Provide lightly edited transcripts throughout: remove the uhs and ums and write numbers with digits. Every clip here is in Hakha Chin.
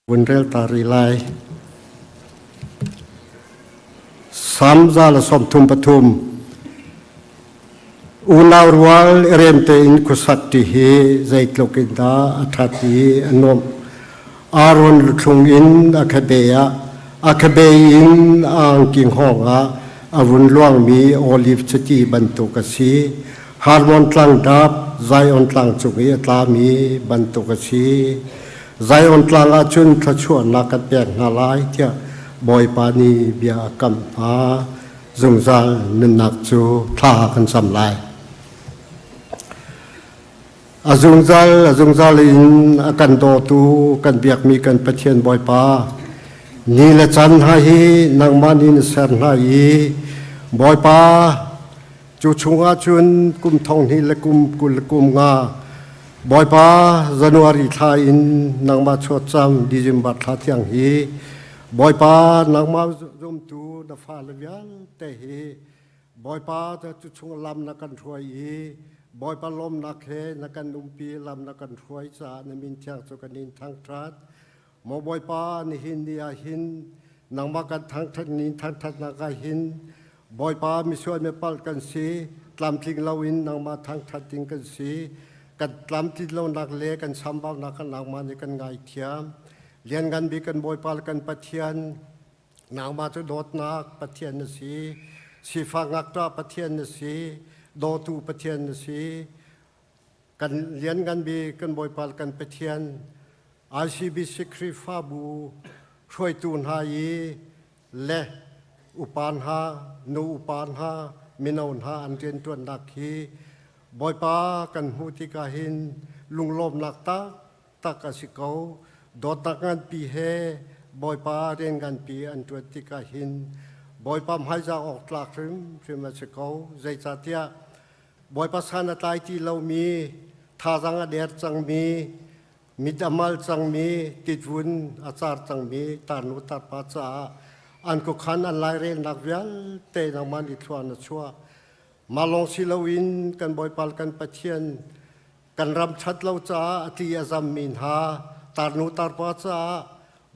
Vun rel ta rih lai. Salm 133. Unau rual i rem tein khuasak ti hi zeitluk in dah a ṭhat i a nuamh. Aaron luthlung in a khabe ah a khabe in a angki hngawng ah a vun luangmi olive chiti bantuk a si. Harmon tlang dap Zion tlang cung i a tlami bantuk a si. Zion tlang ah cun thluachuahnak kan pek hna lai tiah Bawipa nih bia a kamh hna. Zungzal nunnak cu thla kan cam lai. A zungzal a zungzal in a kan dawtu kan biakmi kan Pathian Bawipa ni le caan hna hi nangmah nih na ser hna i Bawipa Cu chungah cun kum thong hnih le kum 20 le kum nga Bawipa January thla in nangmah chuatcam December thla thiang hi Bawipa nangmah zumtu na fale vialte hi Bawipa cu chung lam na kan hruai i Bawipa lawmnak he na kan umpi lam na kan hruai caah na min thiang cu kan in thangṭhat. Maw Bawipa, nihin ni ah hin nangmah kan thangṭhat ni thangṭhatnak ah hin Bawipa misual mipalh kan si, tlamtling loin nangmah thangṭhat ding kan si. Kan tlamtlin lonak le kan chambaunak kha nangmah nih kan ngaithiam. Lianngan bik kan Bawipa le kan Pathian, nangmah cu dawtnak Pathian na si. Sifak ngakṭah Pathian na si. Dawtu Pathian na si. Kan lianngan bik kan Bawipa kan Pathian ICBC Khrihfabu hruaitu hna i le upa hna, nu upa hna, mino hna an rianṭuannak hi Bawipa kan hmuh tikah hin lunglawmnak taktak a si ko. Dawtnak nganpi he Bawipa rian nganpi an ṭuan tikah hin Bawipa hmaizah awk tlak hrimhrim a si ko. Zeicahtiah Bawipa san a tlai ti lomi, thazaang a der cangmi, mit a mal cangmi, titvun a car cangmi tarnu tarpa caah an khuakhan an lairelnak vialte nangmah nih thlua na chuah. Mah lawng si loin kan Bawipa le kan Pathian kan ram ṭhat lo caah a tli a zammi hna tarnu tarpa caah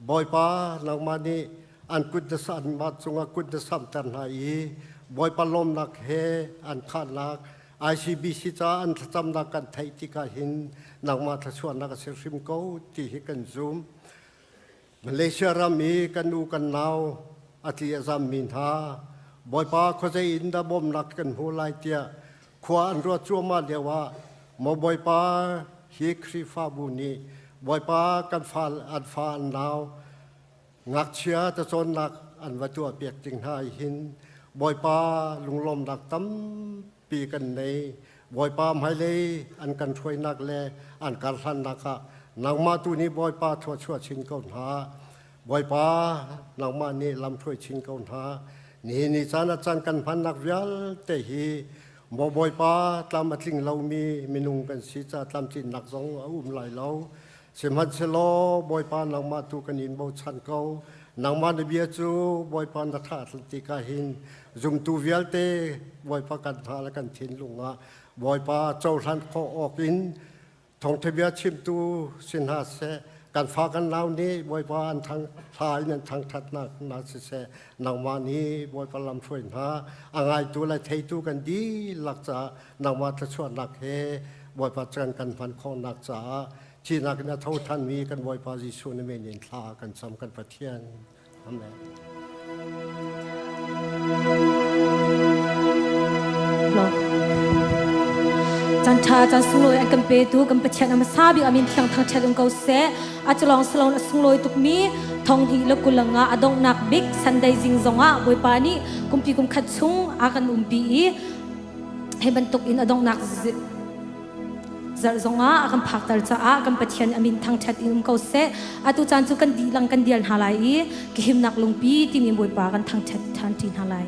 Bawipa nangmah nih an kut na anmah cungah kut na samter hna i Bawipa lawmnak he an khahnak ICBC caah an thlacamnak kan theih tikah hin nangmah thluachuahnak a si hrim ko ti hi kan zum. Malaysia ram i kan u kan nau a tli a zammi hna Bawipa khuazei in dah bawmnak kan hmu lai tiah khua an ruat cuahmah lio ah maw Bawipa hi Khrihfabu nih Bawipa kan fa an fa an nau ngakchia cacawnnak an va tuahpiak ding hna hin Bawipa lunglawmnak tampi kan nei. Bawipa hmailei an kan hruainak le an karhlannak ah nangmah tu nih Bawipa thluachuah chin ko hna. Bawipa nangmah nih lam hruai chin ko hna. Nihin ni caan a caan kan hmannak vialte hi maw Bawipa tlam a tling lomi minung kan si ca tlamtlinnak zong a um lai lo. Sihmanhsehlaw Bawipa nangmah tu kan in bochan ko. Nangmah na bia cu Bawipa na thah tikah hin zumtu vialte Bawipa kan hna le kan thinlung ah Bawipa cohlan khawh awk in thawngtha bia chimtu si hna seh kan fa kan nau nih Bawipa an thang hla in an thangthatnak na siseh nangmah nih Bawipa lam hruai hna a ngaitu le theitu kan dihlak caah nangmah thluachuahnak he Bawipa can kan hman khawhnak caah thihnak in a tho thanmi kan Bawipa Jesuh na min in thla kan cam kan Pathian. Amen. Chan tha chan sunglawi an kan petu kan Pathian a hmasa bik amin thiang thangṭhat um ko seh. A culong salon a sunglawi tukmi thong hi le kulanga a donghnak bik Sunday zing zongah Bawipa nih kumpi kum khat chung a kan umpi i hei bantuk in a donghnak zarh zongah a kan phakter caah kan Pathian a min thangṭhat in um ko seh. Atu caan cu kan dihlak kan dial hna lai i ka himnak lungpi timi Bawipa kan thangṭhat ṭhan ṭi hna lai.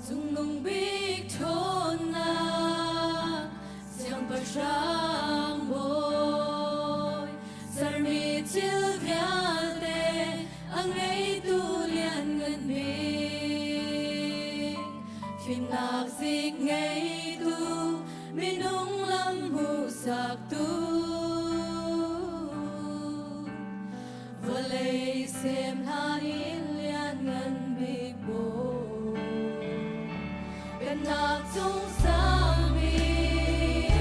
Cungnung bik ṭhawnnak siangpahrang bawi sermi thil vialte a ngeitu lianngan bik fimnak zik ngeitu minung lam hmuhsaktu vawlei sem hlan in lianngan bik bawi Pennak cung sang bik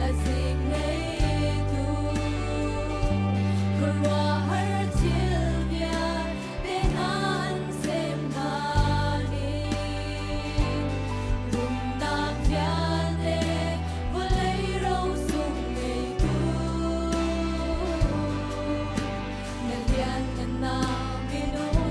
a zik ngeitu khuaruahhar thil vialte hna an sem hna ning rumnak vialte vawlei rosung ngeitu na lianngannak minung.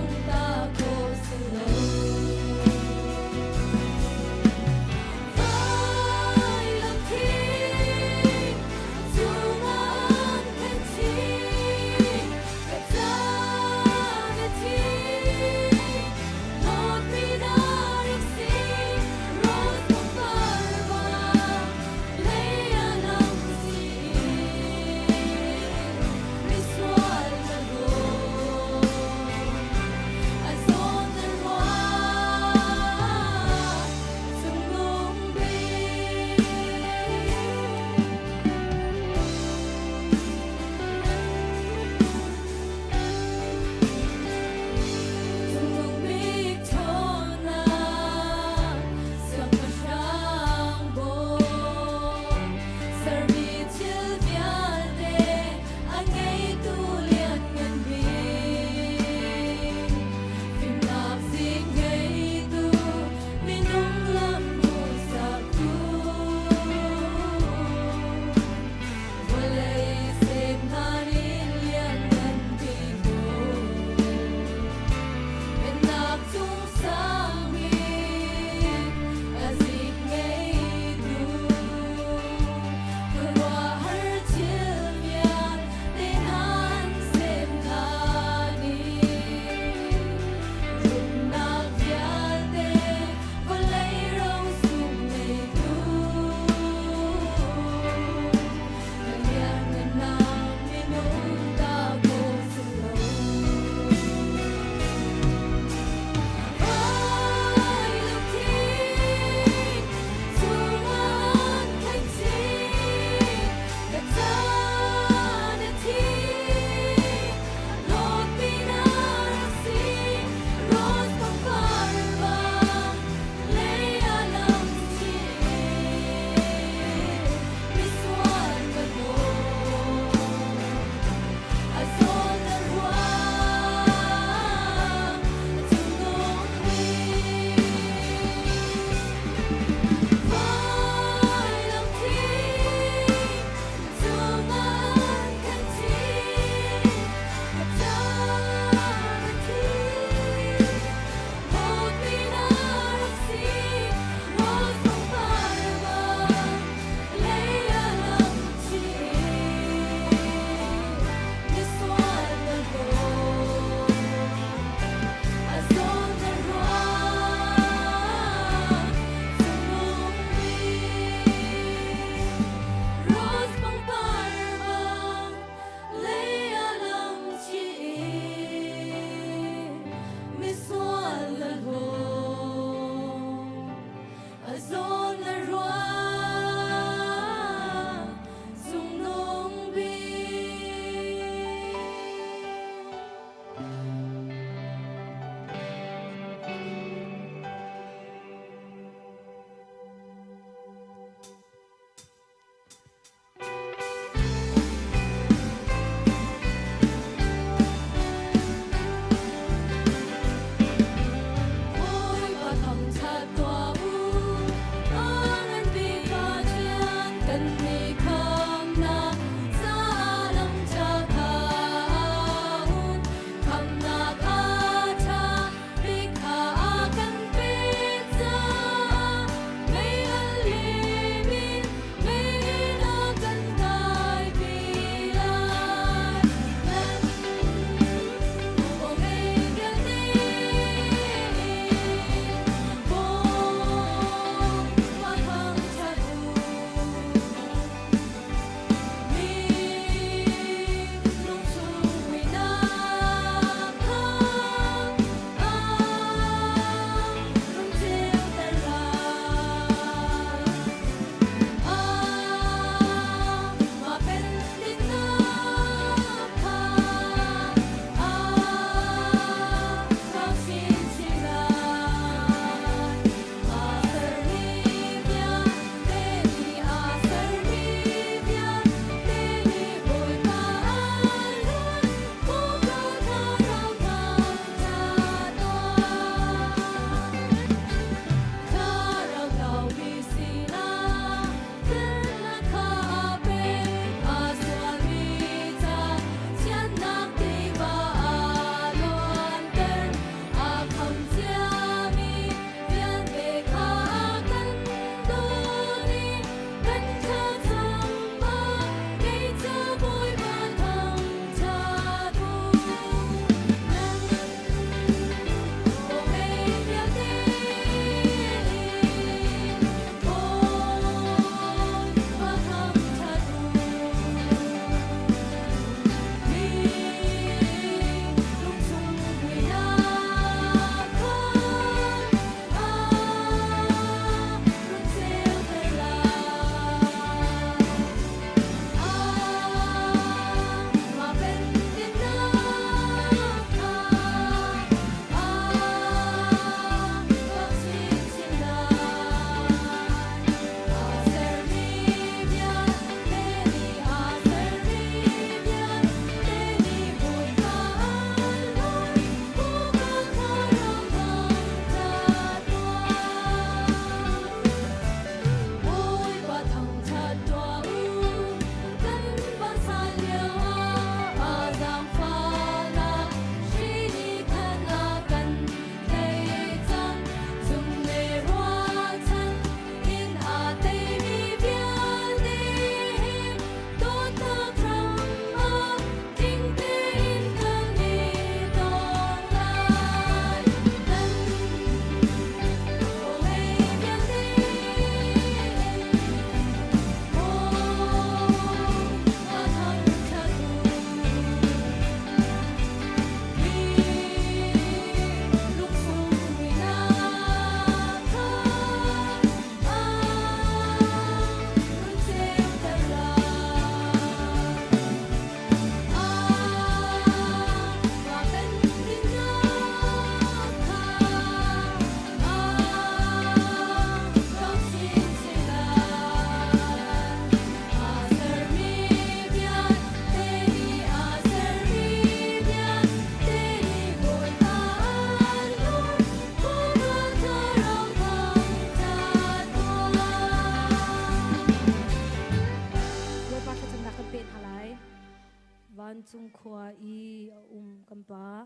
Khua i a um kan Pa,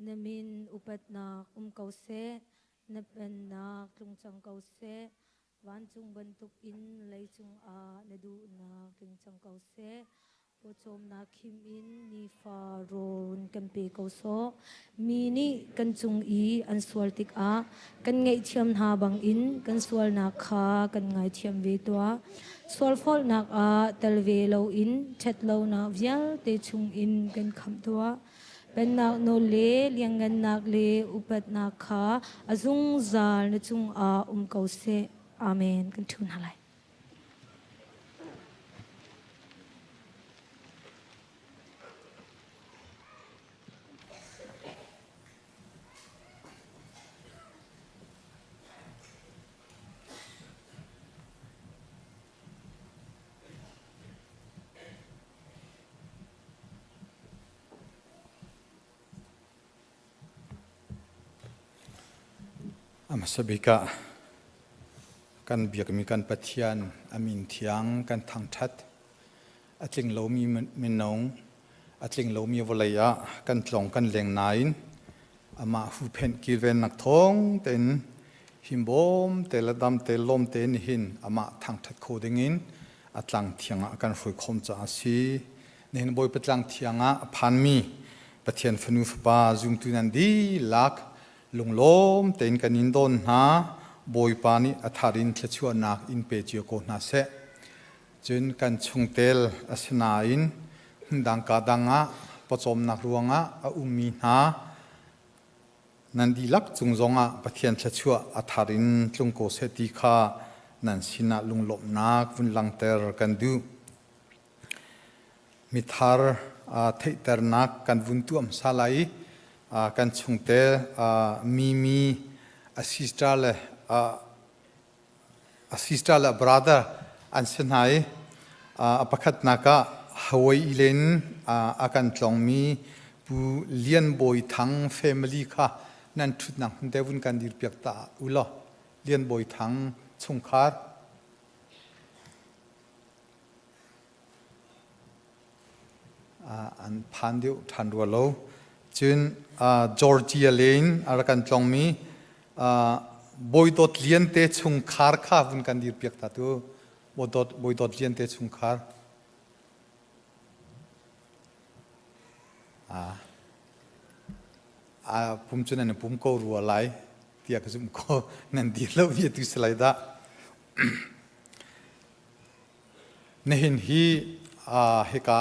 na min upatnak um ko seh, na pennak tlung cang ko seh, vancung bantukin leicung ah na duhnak tling cang ko seh. Pawcawmnak khim in nifa rawl kan pe ko sawh. Mi nih kan cung i an sual tikah kan ngaihthiam hna bangin kan sualnak kha kan ngaithiam ve tuah. Sualfawlnak ah tel ve loin ṭhatlonak vialte chungin kan khamh tuah. Pennak nawl le lianhngannak le upatnak kha a zungzal na cungah um ko seh. Amen. Kan ṭhu hna lai. A hmasa bik ah kan biakmi kan Pathian a min thiang kan thangṭhat. A tling lomi minung, a tling lomi vawlei ah kan tlong kan leng nain amah huhphenh kilvennak thawng tein himbawm te le dam te lawm te nihin amah thangṭhat kho dingin a tlang thiang ah a kan hruai khawm caah a si. Nihin Bawipa tlang thiang ah a phanmi Pathian fanu fapa zumtu nan dihlak lunglawm tein kan in dawn hna. Bawipa nih a thar in thluachuahnak in pe cio ko hna seh. Cun kan chungtel a si nain hmundang ka dang ah pawcawmnak ruangah a ummi hna nan dihlak cung zongah Pathian thluachuah a thar in tlung ko seh ti kha nan sinah lunglawmhnak vun langhter kan duh. Mithar theihternak kan vun tuah hmasa lai i kan chungtel Mimi a sister le a sister le a brother an si hna i a pakhatnak ah Hawaii len a kan tlawngmi Pu Lian Bawi Thang family kha nan ṭhutnak hmun te vun kan dirpiak ta u law Lian Bawi Thang chungkhar An phan deuh ṭhan rua lo. Cun Georgia lane a rak kan tlongmi Bawi Dawt Lian te chungkhar kha vun kan dirpiak ta tu. Bawi Dawt Lian te chungkhar. A pum cu nan i pum ko rua lai tiah ka zumh ko. Nan dir lo mi atu si lai dah. Nihin hi hika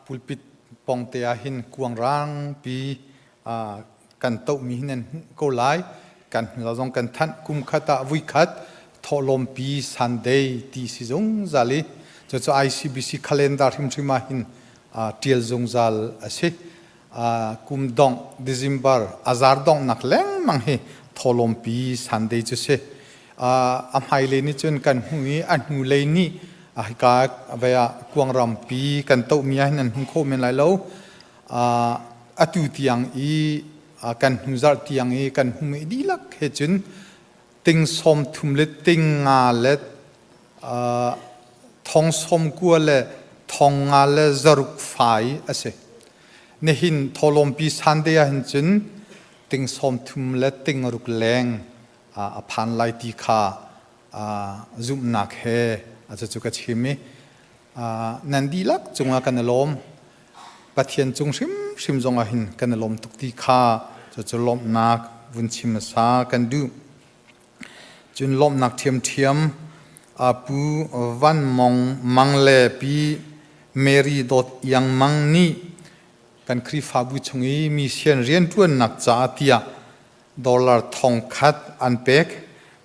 pulpit pawngte ah hin kuangrangpi kan tohmi hi nan hmuh ko lai. Kan hnu zong kan thanh. Kum khat ah vuikhat thawhlawmpi Sunday ti si zungzal i cucu ICBC calendar hrimhrim ah hin ṭial zungzal a si. Kum dongh December a zar donghnak lengmang hi thawhlawmpi Sunday cu si. A hmailei nih cun kan hmuh i a hnulei nih hika vei ah kuangrampi kan tohmi ah hin an hmu kho men lai lo. Atu tiang i kan hnuzarh tiang i kan hmu i dihlak he cun ting 30 le ting nga le thong 90 le thong nga le zaruk fai a si. Nihin thawlawmpi Sunday ah hin cun ting 30 le ting ruk leng a phan lai ti kha zumhnak he cucu ka chim i nan dihlak cungah kan i lawm. Pathian cung hrimhrim zongah hin kan i lawm tuk ti kha cucu lawmhnak vun chim hmasa kan duh. Cun lawmhnak ṭhiamṭhiam Pu Van Mong Mang le Pi Mary Dawt Iang Mang nih kan Khrihfabu chung i mission rianṭuannak caah tiah dollar 1000 an pek.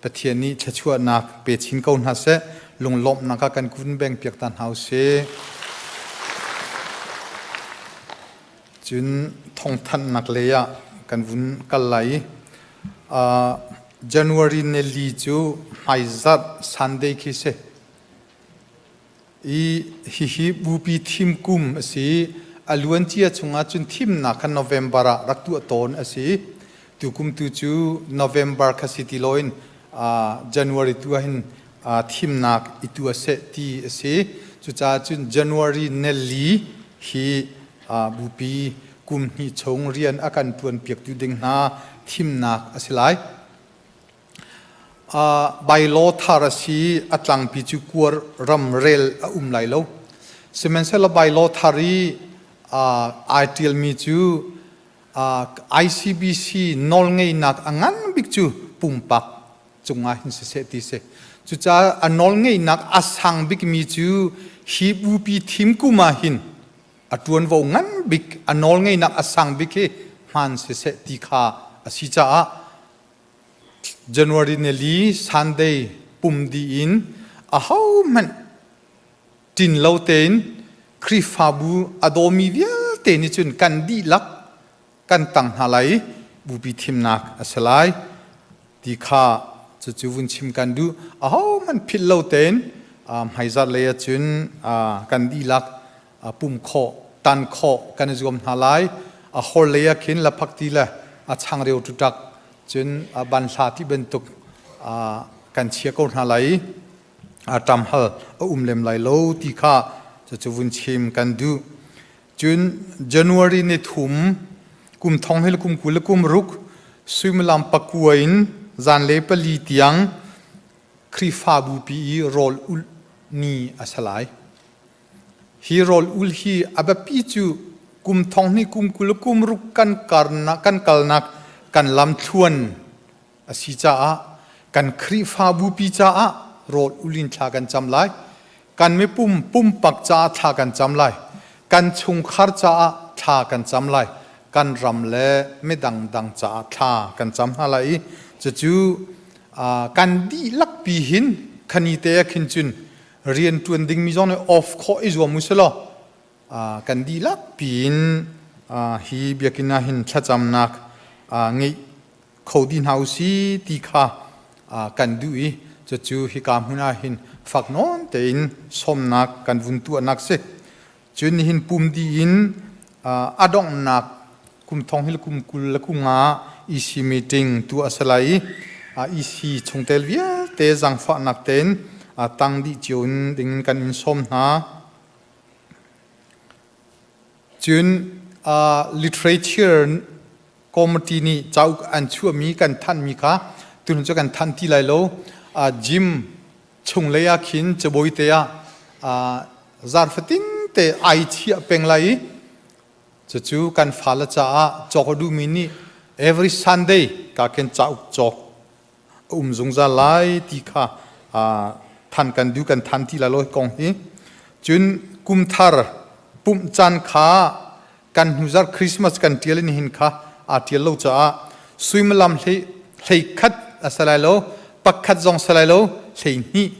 Pathian nih thluachuahnak pe chin ko hna seh. Lunglawmhnak ah kan kun beng piak ta hna usih. Cun thawngthanhnak lei ah kan vun kal lai i January nili cu hmaizarh Sunday khi si. I hihi bupi thim kum a si. A luancia chungah cun thimnak kha November ah rak tuah tawn a si. Tukum tu cu November kha si ti loin January tu ahhin thimnak i tuah seh ti a si. Cucaah cun January nili hi Bupi kum hnih chung rian a kan ṭuan piaktu ding hna thimnak a si lai. Bylaw thar a si i a tlangpi cu kuar ram rel a um lai lo. Sihmanhsehlaw bylaw thar i ai ṭialmi cu ICBC nawlngeihnak a ngan bik cu pumpak cungah hin siseh ti si. Cucaah a nawlngeihnak a sang bikmi cu hi bupi thim kum ah hin a ṭuanvo ngan bik a nawlngeihnak a sang bik hi hmaan siseh ti kha a si caah January nili Sunday pum dih in ahohmanh ṭin lo tein Khrihfabu a dawmi vialte nih cun kan dihlak kan tang hna lai i bupi thimnak a si lai ti kha cucu vun chim kan duh. Ahohmanh philh lo tein hmaizarh lei ahcun kan dihlak pum khawh, tan khawh kan i zuam hna lai. A hor lei ah khin laphakti le a changreu ṭuṭak cun banhla ti bantuk kan chia ko hna lai i ṭamhal a um lem lai lo ti kha cucu vun chim kan duh. Cun January ni thum kum thong hil kum 20 le kum ruk suimilam pakua in zanlei pali tiang Khrihfabu pi i rawl ulh ni a si lai. Hi rawl ul hi a biapi cu kum thong hnih kum 20 le kum ruk kan karnak kan kalnak kan lamthluan a si caah kan Khrihfabu pi caah rawl ul in thla kan cam lai. Kan mipum pumpak caah thla kan cam lai. Kan chungkhar caah thla kan cam lai. Kan ram le midang dang caah thla kan cam hna lai i cucu kan dihlak pi hin khani te ah khin cun rian ṭuan dingmi zong nih off khawh i zuam u selaw kan dihlak piin hi biakinn ah hin thlacamnak ngeih kho dih hna u si ti kha kan duh i cucu hika hmun ah hin fak nawn tein sawmnak kan vun tuahnak si. Cun nihin pum dih in a donghnak kum thong hi le kum 20 le kum nga EC meeting tuah a si lai i EC chungtel vialte zaangfahnak tein tang dih cio in ding in kan in sawm hna. Cun literature committee nih cauk an chuahmi kan thanhmi kha tunu cu kan thanh ti lai lo. Gym chunglei ah khin cabawi te ah zarfatin te ai chiah peng lai i cucu kan fale caah cawk a duhmi nih every Sunday ka khin cauk cawk a um zungzal lai ti kha than kan duh kan than ti lai lo kong hi. Cun kumthar pumh caan kha kan hnuzarh Christmas kan ṭial in hin kha aa ṭial lo caah suimilam hlei hlei khat a si lai lo, pakhat zong si lai lo, 12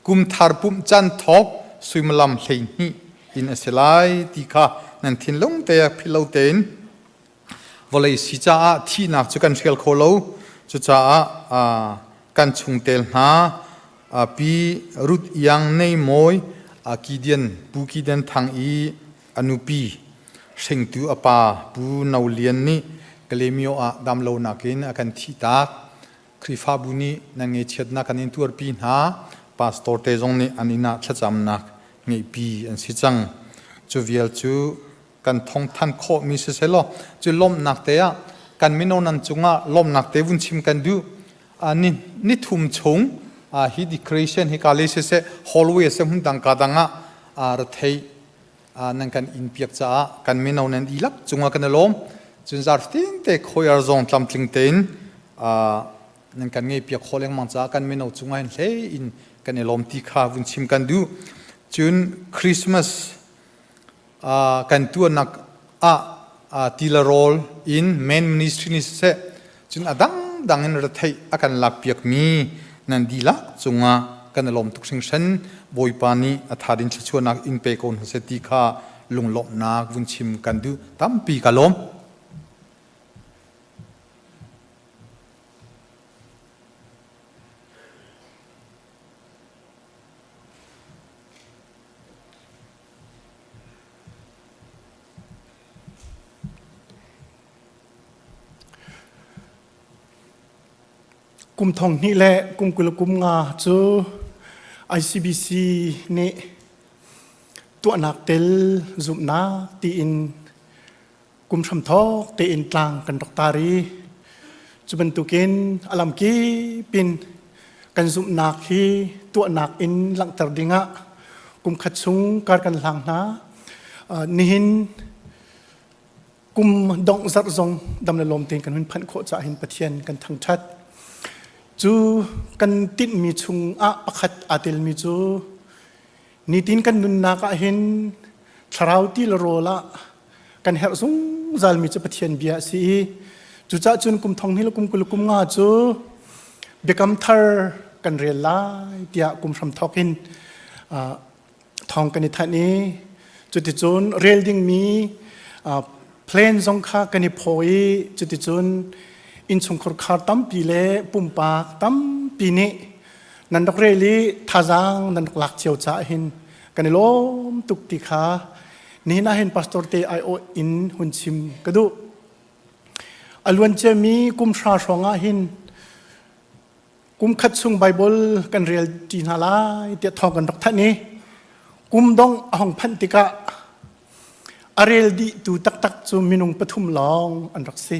kumthar pumh caan thawk suimilam 12 in a si lai ti kha nan thinlung te philh lo tein vawlei si caah thihnak cu kan hrial kho lo. Cucaah kan chungtel hna Pi Ruth Iang Nei Mawi Kidian Pu Kidian Thang i a nupi hringtu a pa Pu No Lian nih Kalaymyo ah damlonak in a kan thihtak. Khrihfabu nih nan ngaihchiatnak kan in tuarpi hna. Pastor te zong nih an inn ah thlacamnak ngeihpi an si cang. Cu vial cu kan thawngthan khawhmi siselaw cu lawmhnak te ah kan mino nan cungah lawmhnak te vun chim kan duh. Ni ni thum chung hi decoration hi ka le siseh hallway seh hmun dang ka dang ah ra thei nan kan inn piak caah kan mino nan dihlak cungah kan i lawm. Cun zarhtin te choir zong tlamtling tein nan kan ngei piak khawh lengmang caah kan mino cungah hin hlei in kan i lawm ti kha vun chim kan duh. Cun Christmas kan tuahnak ah ti le rawl in main ministry nih siseh cun a dangdang in retheih a kan lakpiakmi nan dihlak cungah kan i lawm tuk hringhran. Bawipa nih a tha din thluachuahnak in pe ko hna seh ti kha lunglawmhnak vun chim kan duh. Tampi ka lawm. Kum thong hnih le kum 20 kum nga cu ICBC nih tuahnak tel zumhnak tiin. Kum hramthawk tein tlang kan rak tar i cu bantukin a lamkip in kan zumhnak hi tuahnak in langhter dingah kum khat chung kar kan hlang hna. Nihin kum dongh zarh zong dam le lawm tein kan hun phanh khawh caah hin Pathian kan thangṭhat. Cu kan tinhmi chungah pakhat aa telmi cu nitin kan nunnak ah hin thlarau ti le rawl ah kan herh zungzalmi cu Pathian bia a si i cucaah cun kum thong hnih le kum 20 kum nga cu biakam thar kan rel lai tiah kum hram thawk in thawng kan i thanh i cuticun rel dingmi plan zong kha kan i phaw i cuticun innchungkhar khar tampi le pumpak tampi nih nan rak rel i thazaang nan rak lak cio caah hin kan i lawm tuk ti kha nihin ah hin pastor te aiawh in hun chim ka duh. A luan ciami kum hra hrawng ah hin kum khat chung Bible kan rel ṭi hna lai tiah thawng kan rak thanh i kum dongh a hong phanh tikah a rel dihtu taktak cu minung pathum lawng an rak si.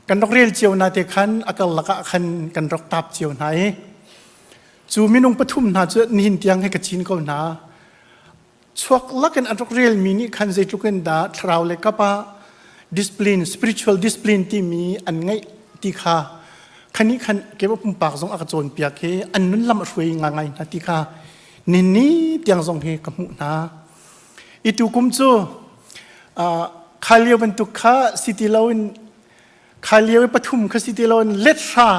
Kan rak rel cio na te khan a karlak ah khan kan rak tap cio hna i cu minung pathum hna cu nihin tiang he ka cin ko hna. Chuak lakin an rak relmi nih khan zeitluk in dah thlarau le kap ah discipline, spiritual discipline timi an ngeih ti kha khani khan keimah pumpak zong a ka cawnpiak hi an nun lam a hruai ngai hna ti kha ninni tiang zong hi ka hmuh hna. I tu kum cu kha lio bantuk kha si ti loin kha lio i pathum kha si ti loin let hra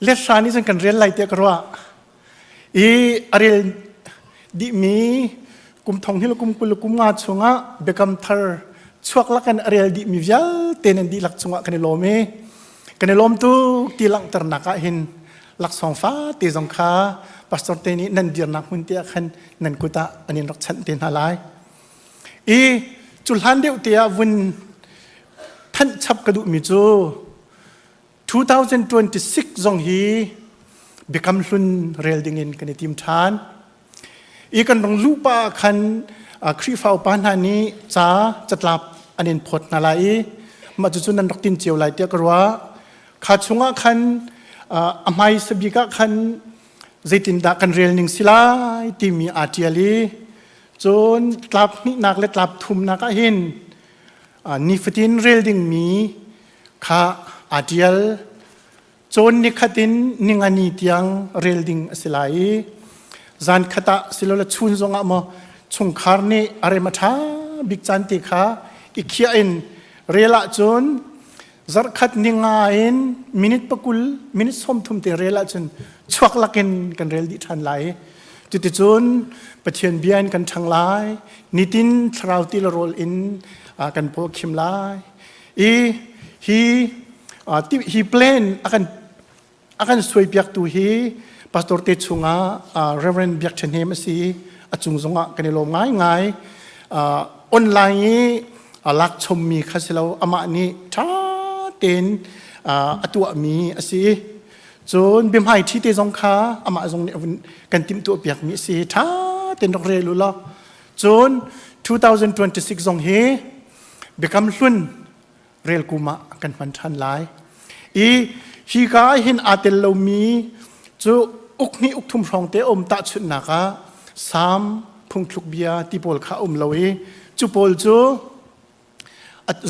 let hra nih cun kan rel lai tiah ka ruah. I a rel dihmi kum thong hi le kum 20 le kum nga chungah biakam thar chuak lakin a rel dihmi vialte nan dihlak cungah kan i lawm i kan i lawm tuk ti langhternak ah hin laksawng fate zong kha pastor te nih nan dirnak hmun te ah khan nan kut ah an in rak chanh te hna lai. I cu hlan deuh te ah vun thanh chap ka duhmi cu 2026 zong hi biakam hlun rel ding in kan i tim ṭhan. I kan rong luh pa ah khan Khrihfa upa hna nih ca catlap an in phawt hna lai i mah cucu nan rak tin cio lai tiah ka ruah. Kha chungah khan a hmaisa bik ah khan zeitindah kan rel ning si lai timi aa ṭial i cun tlap hnihnak le tlap thumnak ah hin nifatin rel dingmi kha aa ṭial. Cawn nikhat in ningani tiang rel ding a si lai i zan khat ah silole chun zongah maw chungkhar nih a rem a ṭha bik caan te kha i khiah in rel ahcun zarhkhat ninga in minute pakul minute 30 te rel ahcun chuak lakin kan rel dih ṭhan lai. Cuticun Pathian bia in kan ṭhang lai, nitin thlarau ti le rawl in kan paw khim lai. I hi hi plan a kan suaipiaktu hi pastor te chungah Reverend Biak Ṭhen Hem a si. A cung zongah kan i lawm ngaingai. Online i lak chommi kha si lo, amah nih ṭha tein a tuahmi a si. Cun biahmai ṭhi te zong kha amah zong nih kan timhtuah piakmi a si. Ṭha tein rak rel u law. Cun 2026 zong hi biakam hlun rel kum ah kan hman ṭhan lai. I hi ka ah hin aa tel lomi cu uk hnih uk thum hrawng te um tahchunhnak ah Salm phungthluk bia ti pawl kha um lo i cu pawl cu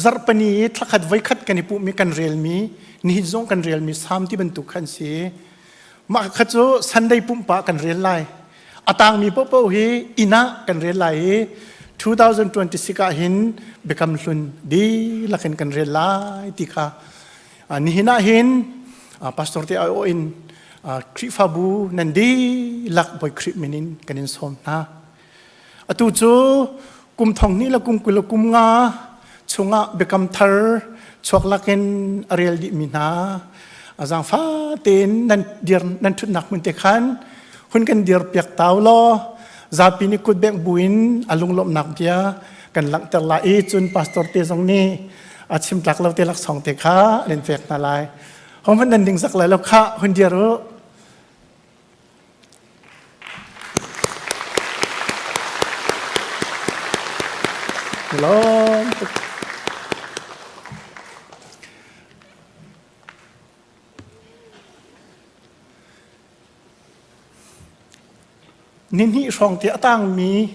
zarhpani i thlakhat voikhat kan i pumhmi kan relmi nihin zong kan relmi Salm ti bantuk khan si. Mah kha cu Sunday pumhpah kan rel lai. A tangmi paohpaoh hi inn ah kan rel lai i 2026 ah hin biakam hlun dihlak in kan rel lai ti kha nihin ah hin pastor te aiawh in Khrihfabu nan dihlak Bawi Khrih min in kan in sawm hna. Atu cu kum thong hnih le kum 20 le kum nga chungah biakam thar chuak lakin a rel dihmi hna zaangfa tein nan dir nan ṭhutnak hmun te khan hun kan dir piak tau law zapi nih kut bengh buin a lunglawmhnak bia kan langhter lai i cun pastor te zong nih a chim tlak lo te laksawng te kha an in pek hna lai. Hohmanh nan ding zak lai lo khah hun dir u. Lawm tuk. Ni hnih hrawng te a tangmi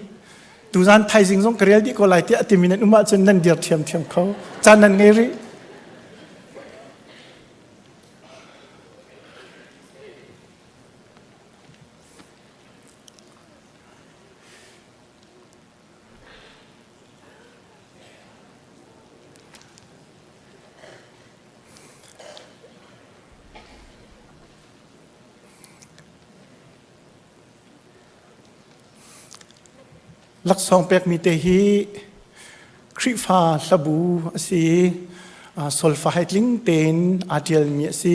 tuzan thaizing zong ka rel dih ko lai tiah a timi nan um ahcun nan dir ṭhiamṭhiam kho. Caan nan ngei rih. Laksawng pekmi te hi Khrihfa hlabu a si i solfa he tling tein aa ṭialmi a si.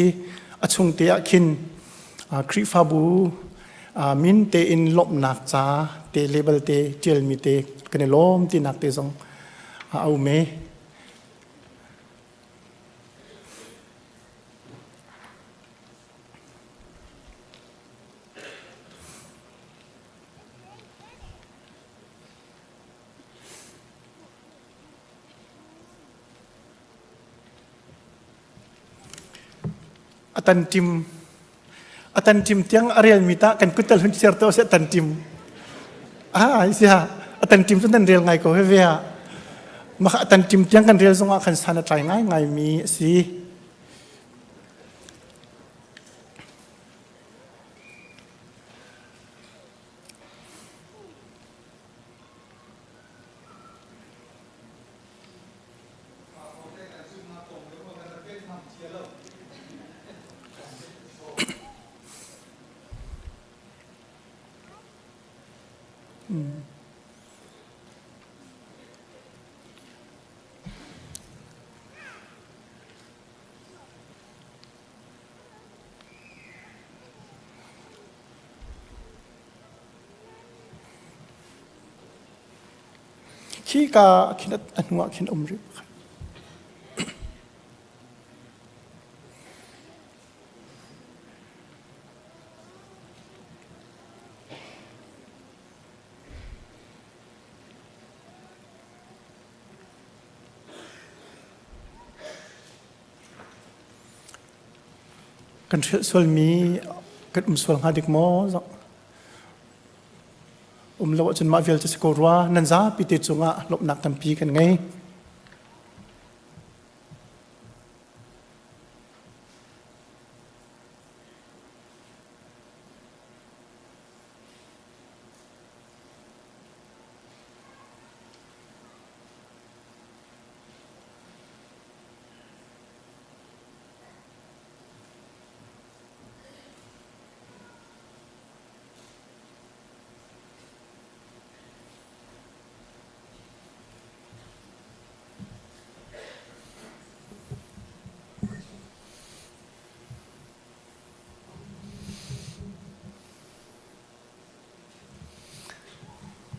A chung te ah khin Khrihfabu min tein lawmhnak ca te label te ṭialmi te kan i lawm tinak te zong a um i A tanṭim a tanṭim tiang a relmi tah kan kut tal hun ser to seh tanṭim. Ah sia a tanṭim cu nan rel ngai ko he ve ah. Mah a tanṭim tiang kan rel zongah khan san a tlai ngai ngai mi a si. Khika ah khin a hnuah khin a um rih pakhat. Kan hrilh sualmi kan um sual hnga dik maw? Um lo ahcun mah vialte si ko rua. Nan zapi te cungah lawmhnak tampi kan ngei.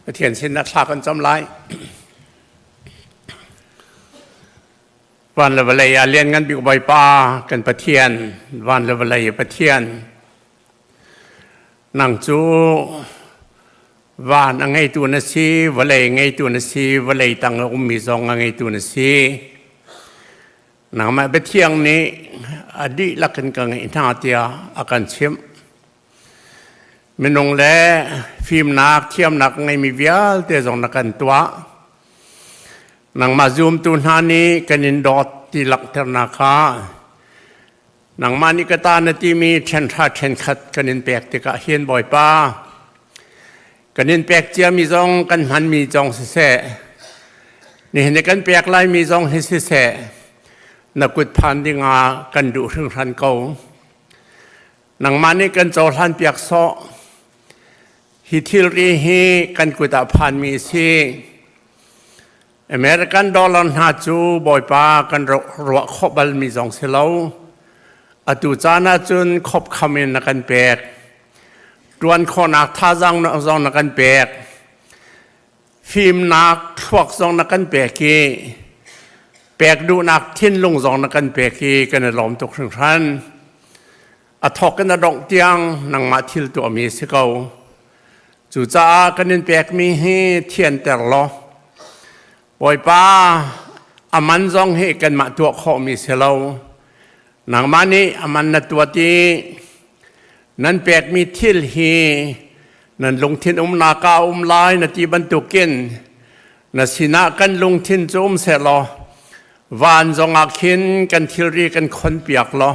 Pathian sinah thla kan cam lai. Van le vawlei ah lianngan bik Bawipa kan Pathian, van le vawlei Pathian. Nang cu van a ngeitu na si, vawlei ngeitu na si, vawlei tang a ummi zong a ngeitu na si. Nangmah biathiang nih a dihlak in ka ngeih hna tiah a kan chimh. Minung le fimnak, thiamnak ngeimi vialte zong na kan tuah. Nangmah zumtu hna nih kan in dawt ti langhternak kha nangmah nih ka ta na timi ṭhenhra ṭhenkhat kan in pek tikah hin Bawipa, kan in pek ciami zong kan hmanmi zong siseh, nihin i kan pek laimi zong hi siseh, na kut phan dingah kan duh hringhran ko. Nangmah nih kan cohlan piak sawh. Hi thilri hi kan kut ah phanmi a si. American dollar hna cu Bawipa kan ruah khawh balmi zong si lo. Atu caan ahcun khopkham in na kan pek. Ṭuan khawhnak thazaang zong na kan pek. Fimnak thluak zong na kan pek i pek duhnak thinlung zong na kan pek i kan i lawm tuk hringhran. A thawk in a dongh tiang nangmah thil tuahmi si ko. Cucaah kan in pekmi hi thianter law Bawipa a man zong hi kanmah tuah khawhmi si lo. Nangmah nih a man na tuat i nan pekmi thil hi Nan lungthin umnak ah a um lai na ti bantukin na sinah kan lungthin cu um sehlaw van zongah khin kan thilri kan khonpiak law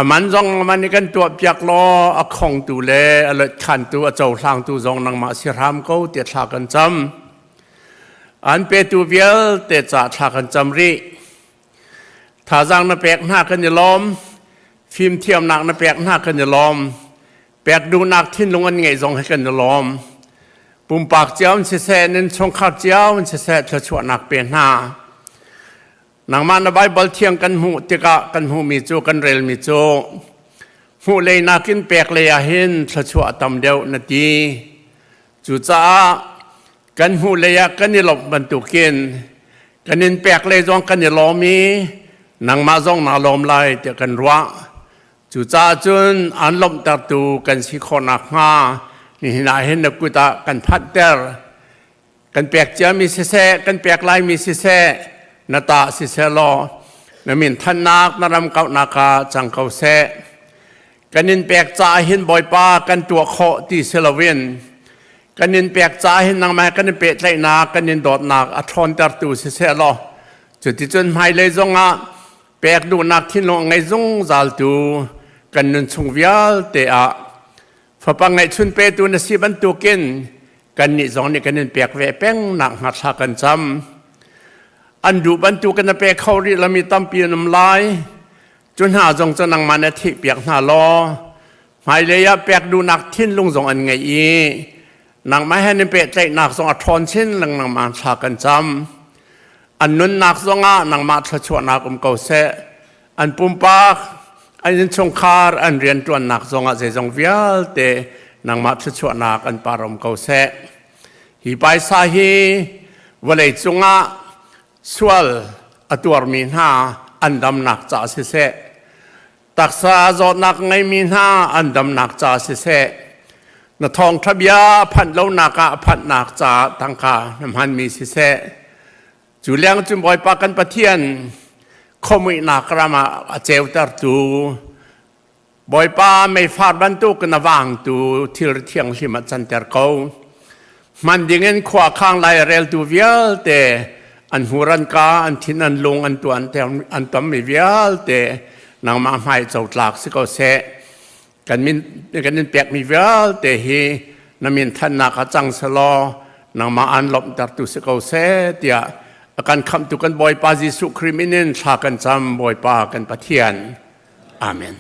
a man zong a man i kan tuahpiak law a khongtu le a lotkhantu a cohlangtu zong nangmah si hram ko tiah thla kan cam. An petu vialte ca thla kan cam rih. Thazaang na pek hna kan i lawm. Fimthiamnak na pek hna kan i lawm. Pek duhnak thinlung an ngeih zong hi kan i lawm. Pumpak cio in siseh, nan chungkhar cio in siseh thluachuahnak pe hna. Nangmah na Baibal thiang kan hmuh tikah kan hmuhmi cu kan relmi cu hmuh lei nakin pek lei ah hin thluachuah a tam deuh na ti. Cucaah kan hmuh lei ah kan i lawmh bantukin kan in pek lei zong kan i lawm i nangmah zong naa lawm lai tiah kan ruah. Cucaah cun aan lawmhtertu kan si khawh nakhnga nihin ah hin na kut ah kan phanhter. Kan pek ciami siseh, kan pek laimi siseh, na ta siseh law na min thannak na ram kauhnak ah cang ko seh. Kan in pek caah hin Bawipa kan tuah khawh ti si loin kan in pek caah hin nangmah kan in pehtlaihnak kan in dawtnak a ṭhawntertu siseh law cuticun hmailei zongah pek duhnak thinlung a ngei zungzaltu kan nun chung vialte ah fapa ngeihchun petu na si bantukin kannih zong nih kan in pek ve peng nak hnga thla kan cam an duh bantukin na pe kho rih lomi tampi an um lai Cu hna zong cu nangmah na thihpiak hna law hmailei ah pek duhnak thinlung zong an ngei i nangmah he nan pehtlaihnak zong a ṭhawn chin lengmang thla kan cam. An nunnak zongah nangmah thluachuahnak um ko seh. An pumpak, an innchungkhar, an rianṭuannak zongah zeizong vialte nangmah thluachuahnak an par um ko seh. Hi paisa hi vawlei cungah sual a tuarmi hna an damnak ca siseh, taksa zawtnak ngeimi hna an damnak ca siseh, na thawngṭha bia phanh lonak ah phanhnak ca tangka na hmanmi siseh, cu leng cun Bawipa kan Pathian khuamuihnak ram ah a ceutertu Bawipa meifar bantuk na vangtu thil thianghlim ah canter ko. Hman dingin khua khang lai reltu vialte an hmuran ka an thin an lung an tuan an tammi vialte nangmah hmai cotlak si ko seh. Kan min kan in pekmi vialte hi na min thannak ah cang selaw nangmah an lawmhtertu si ko seh tiah a kan khamhtu kan Bawipa Jesuh Khrih min in thla kan cam Bawipa kan Pathian. Amen.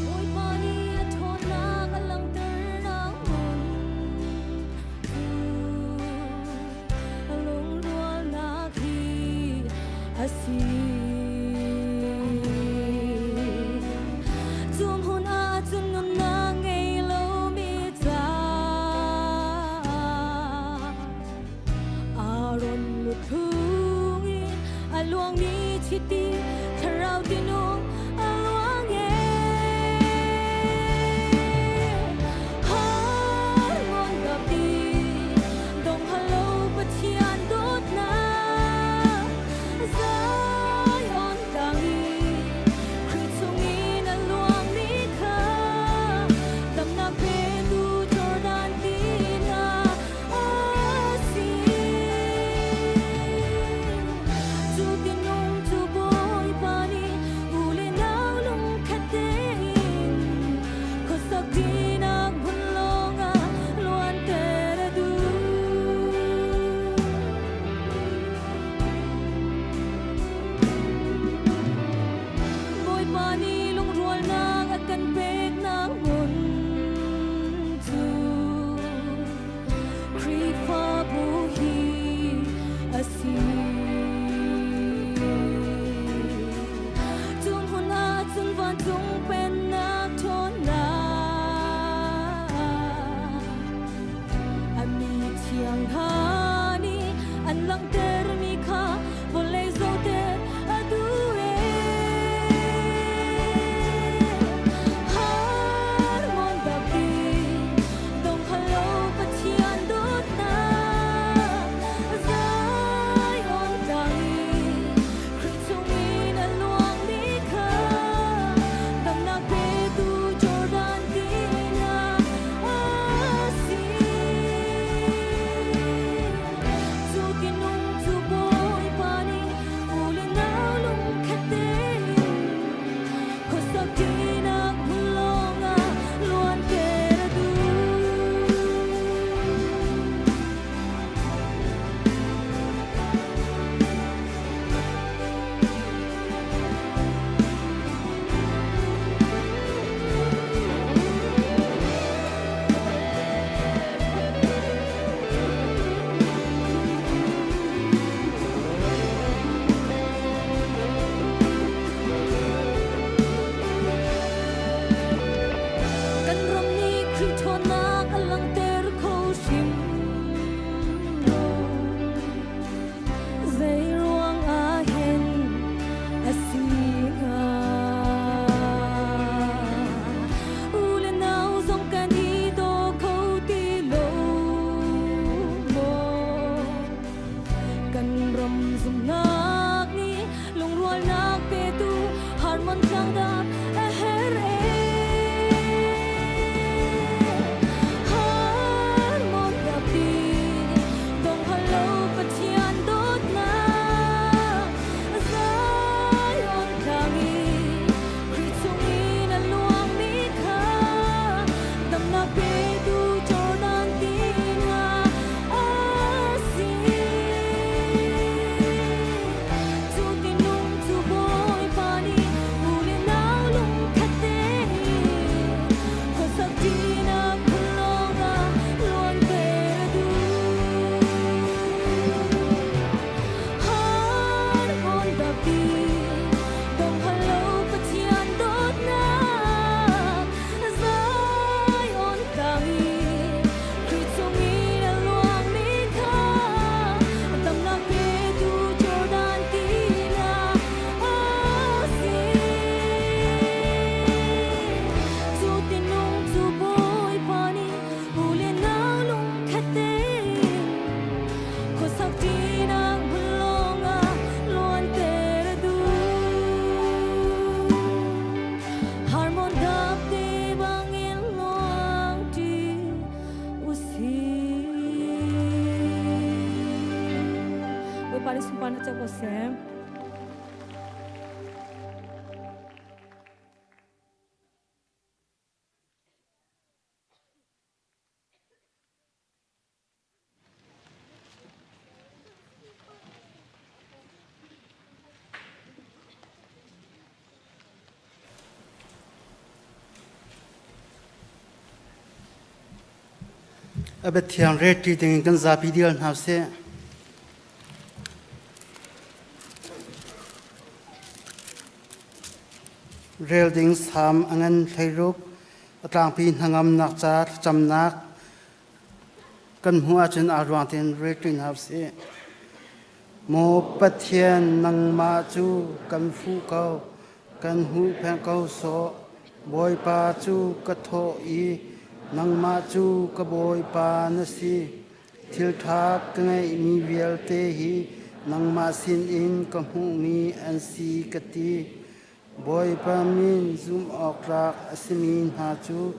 Bawipa nih a ṭhawnnak a langhternak hmun cu lungrualnak hi a si. Cu hmun ah cun nunnak ngei lomi caah Aaron luthlung in a luangmi chiti thlarau tinung a luang e. Harmon dapti dong halo Pathian dawtnak Zion tlang i Khrih chungin a luangmi kha damnak petu Jordan ti hna a si. Cu tinung cu. Bawipa nih sunparnak co ko seh. A biathiang reti dingin kan zapi dial hna sih. Rel ding sam a ngan 16 a tlangpi hnangamnak ca thlacamnak kan hmuh ahcun aa ruang tein rel ṭi hna usih. Maw Pathian, nangmah cu kan fuh ko, kan huhphenh ko sawh. Bawipa cu ka thawh i nangmah cu ka Bawipa na si. Thil ṭha ka ngeihmi vialte hi nangmah sinin ka hmuhmi an si ka ti. Bawipa min zumhawktlak a simi hna cu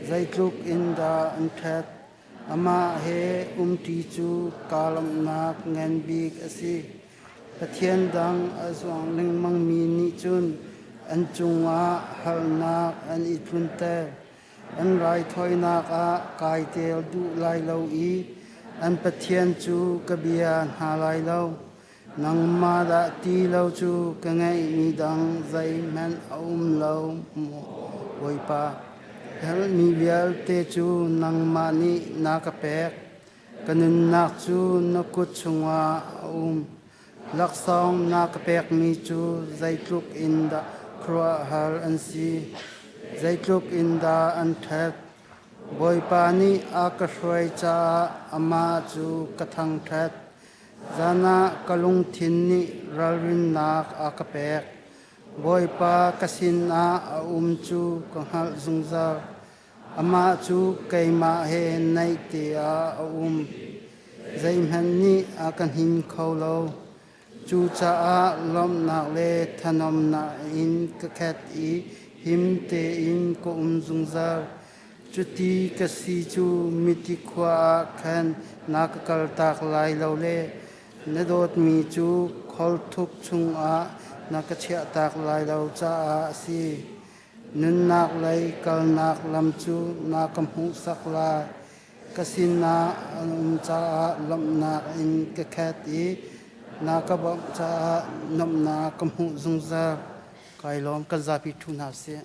zeitluk in dah an ṭhat. Amah he umṭi cu kaa lawmhnak ngan bik a si. Pathian dang a zuang lengmangmi nih cun an cungah harnak an i tlunter. An raithawinak ah kai tel duh lai lo i an Pathian cu ka bia hna lai lo. Nangmah dah ti lo cu ka ngeihmi dang zeihmanh a um lo, maw Bawipa. Herhmi vialte cu nangmah nih na ka pek. Ka nunnak cu na kut chungah a um. Laksawng na ka pekmi cu zeitluk in dah khuaruahhar an si, zeitluk in dah an ṭhat. Bawipa nih a ka hruai caah amah cu ka thangṭhat. Zan ah ka lungthin nih ralrinnak a ka pek. Bawipa ka sinah a um cu ka hngalh zungzal. Amah cu keimah he naih te ah a um. Zeihmanh nih a ka hnin kho lo. Cucaah lawmhnak le thanuamnak in ka khat i him tein ka um zungzal. Cuti ka si cu mithi khua ah khan na ka kaltak lai lo le na dawtmi cu kholthuk chungah na ka chiahtak lai lo caah a si. Nunnak lei kalnak lam cu na ka hmuhsak lai. Ka sinah an um caah lawmhnak in ka khat i na ka bawmh caah nuamhnak ka hmuh zungzal. Kai lawm kan zapi ṭhu hna sih.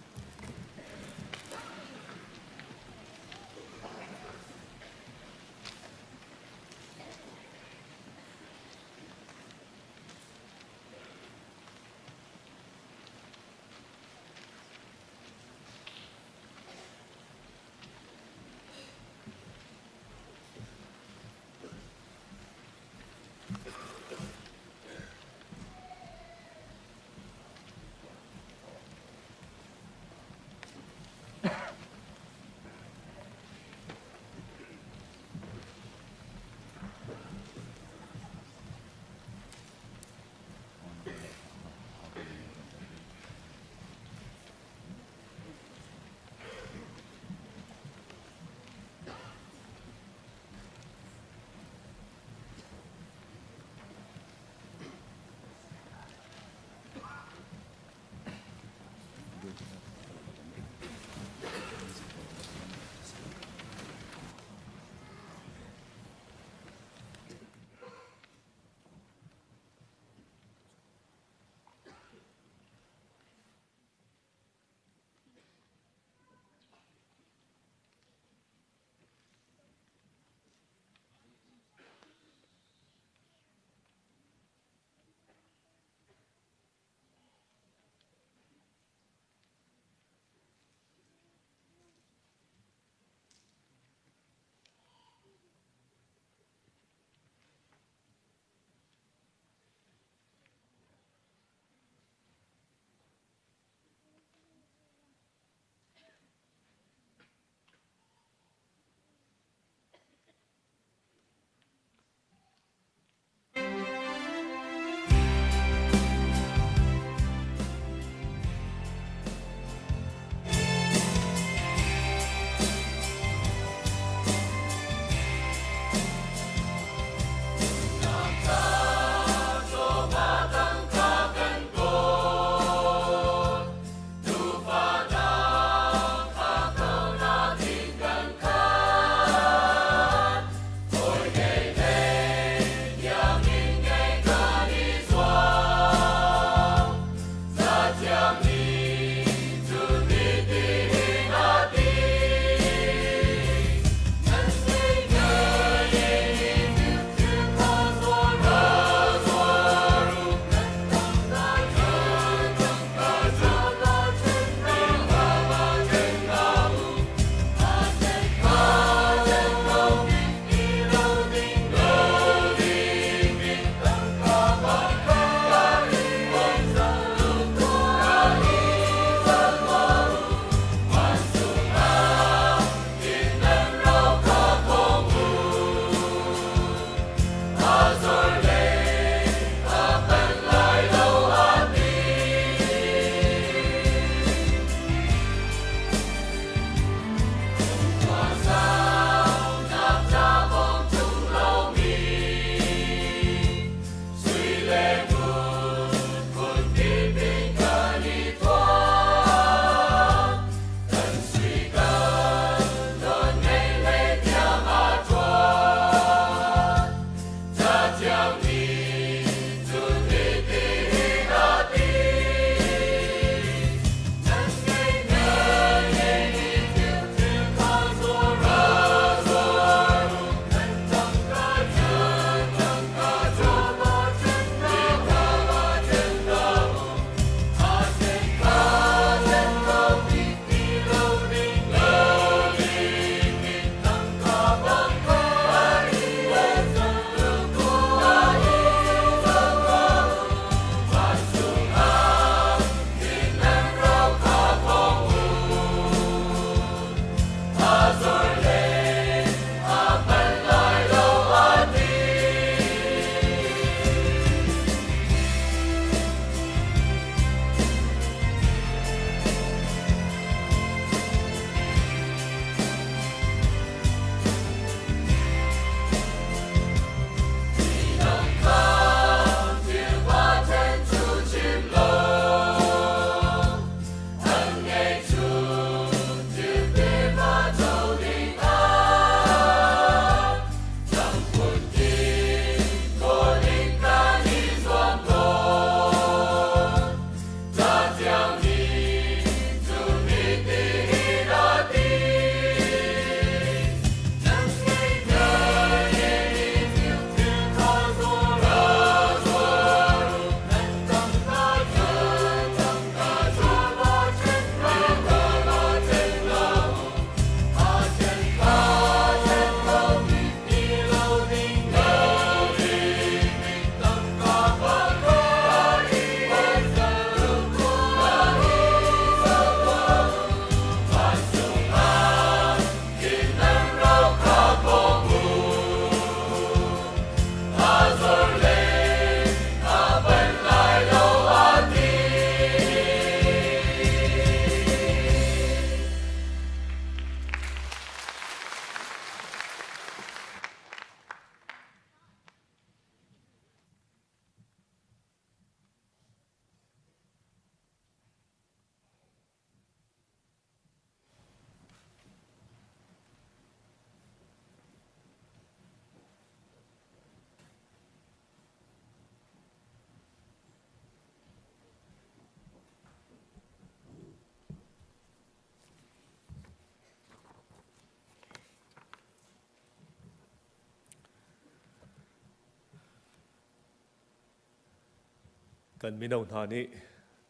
Kan mino hna nih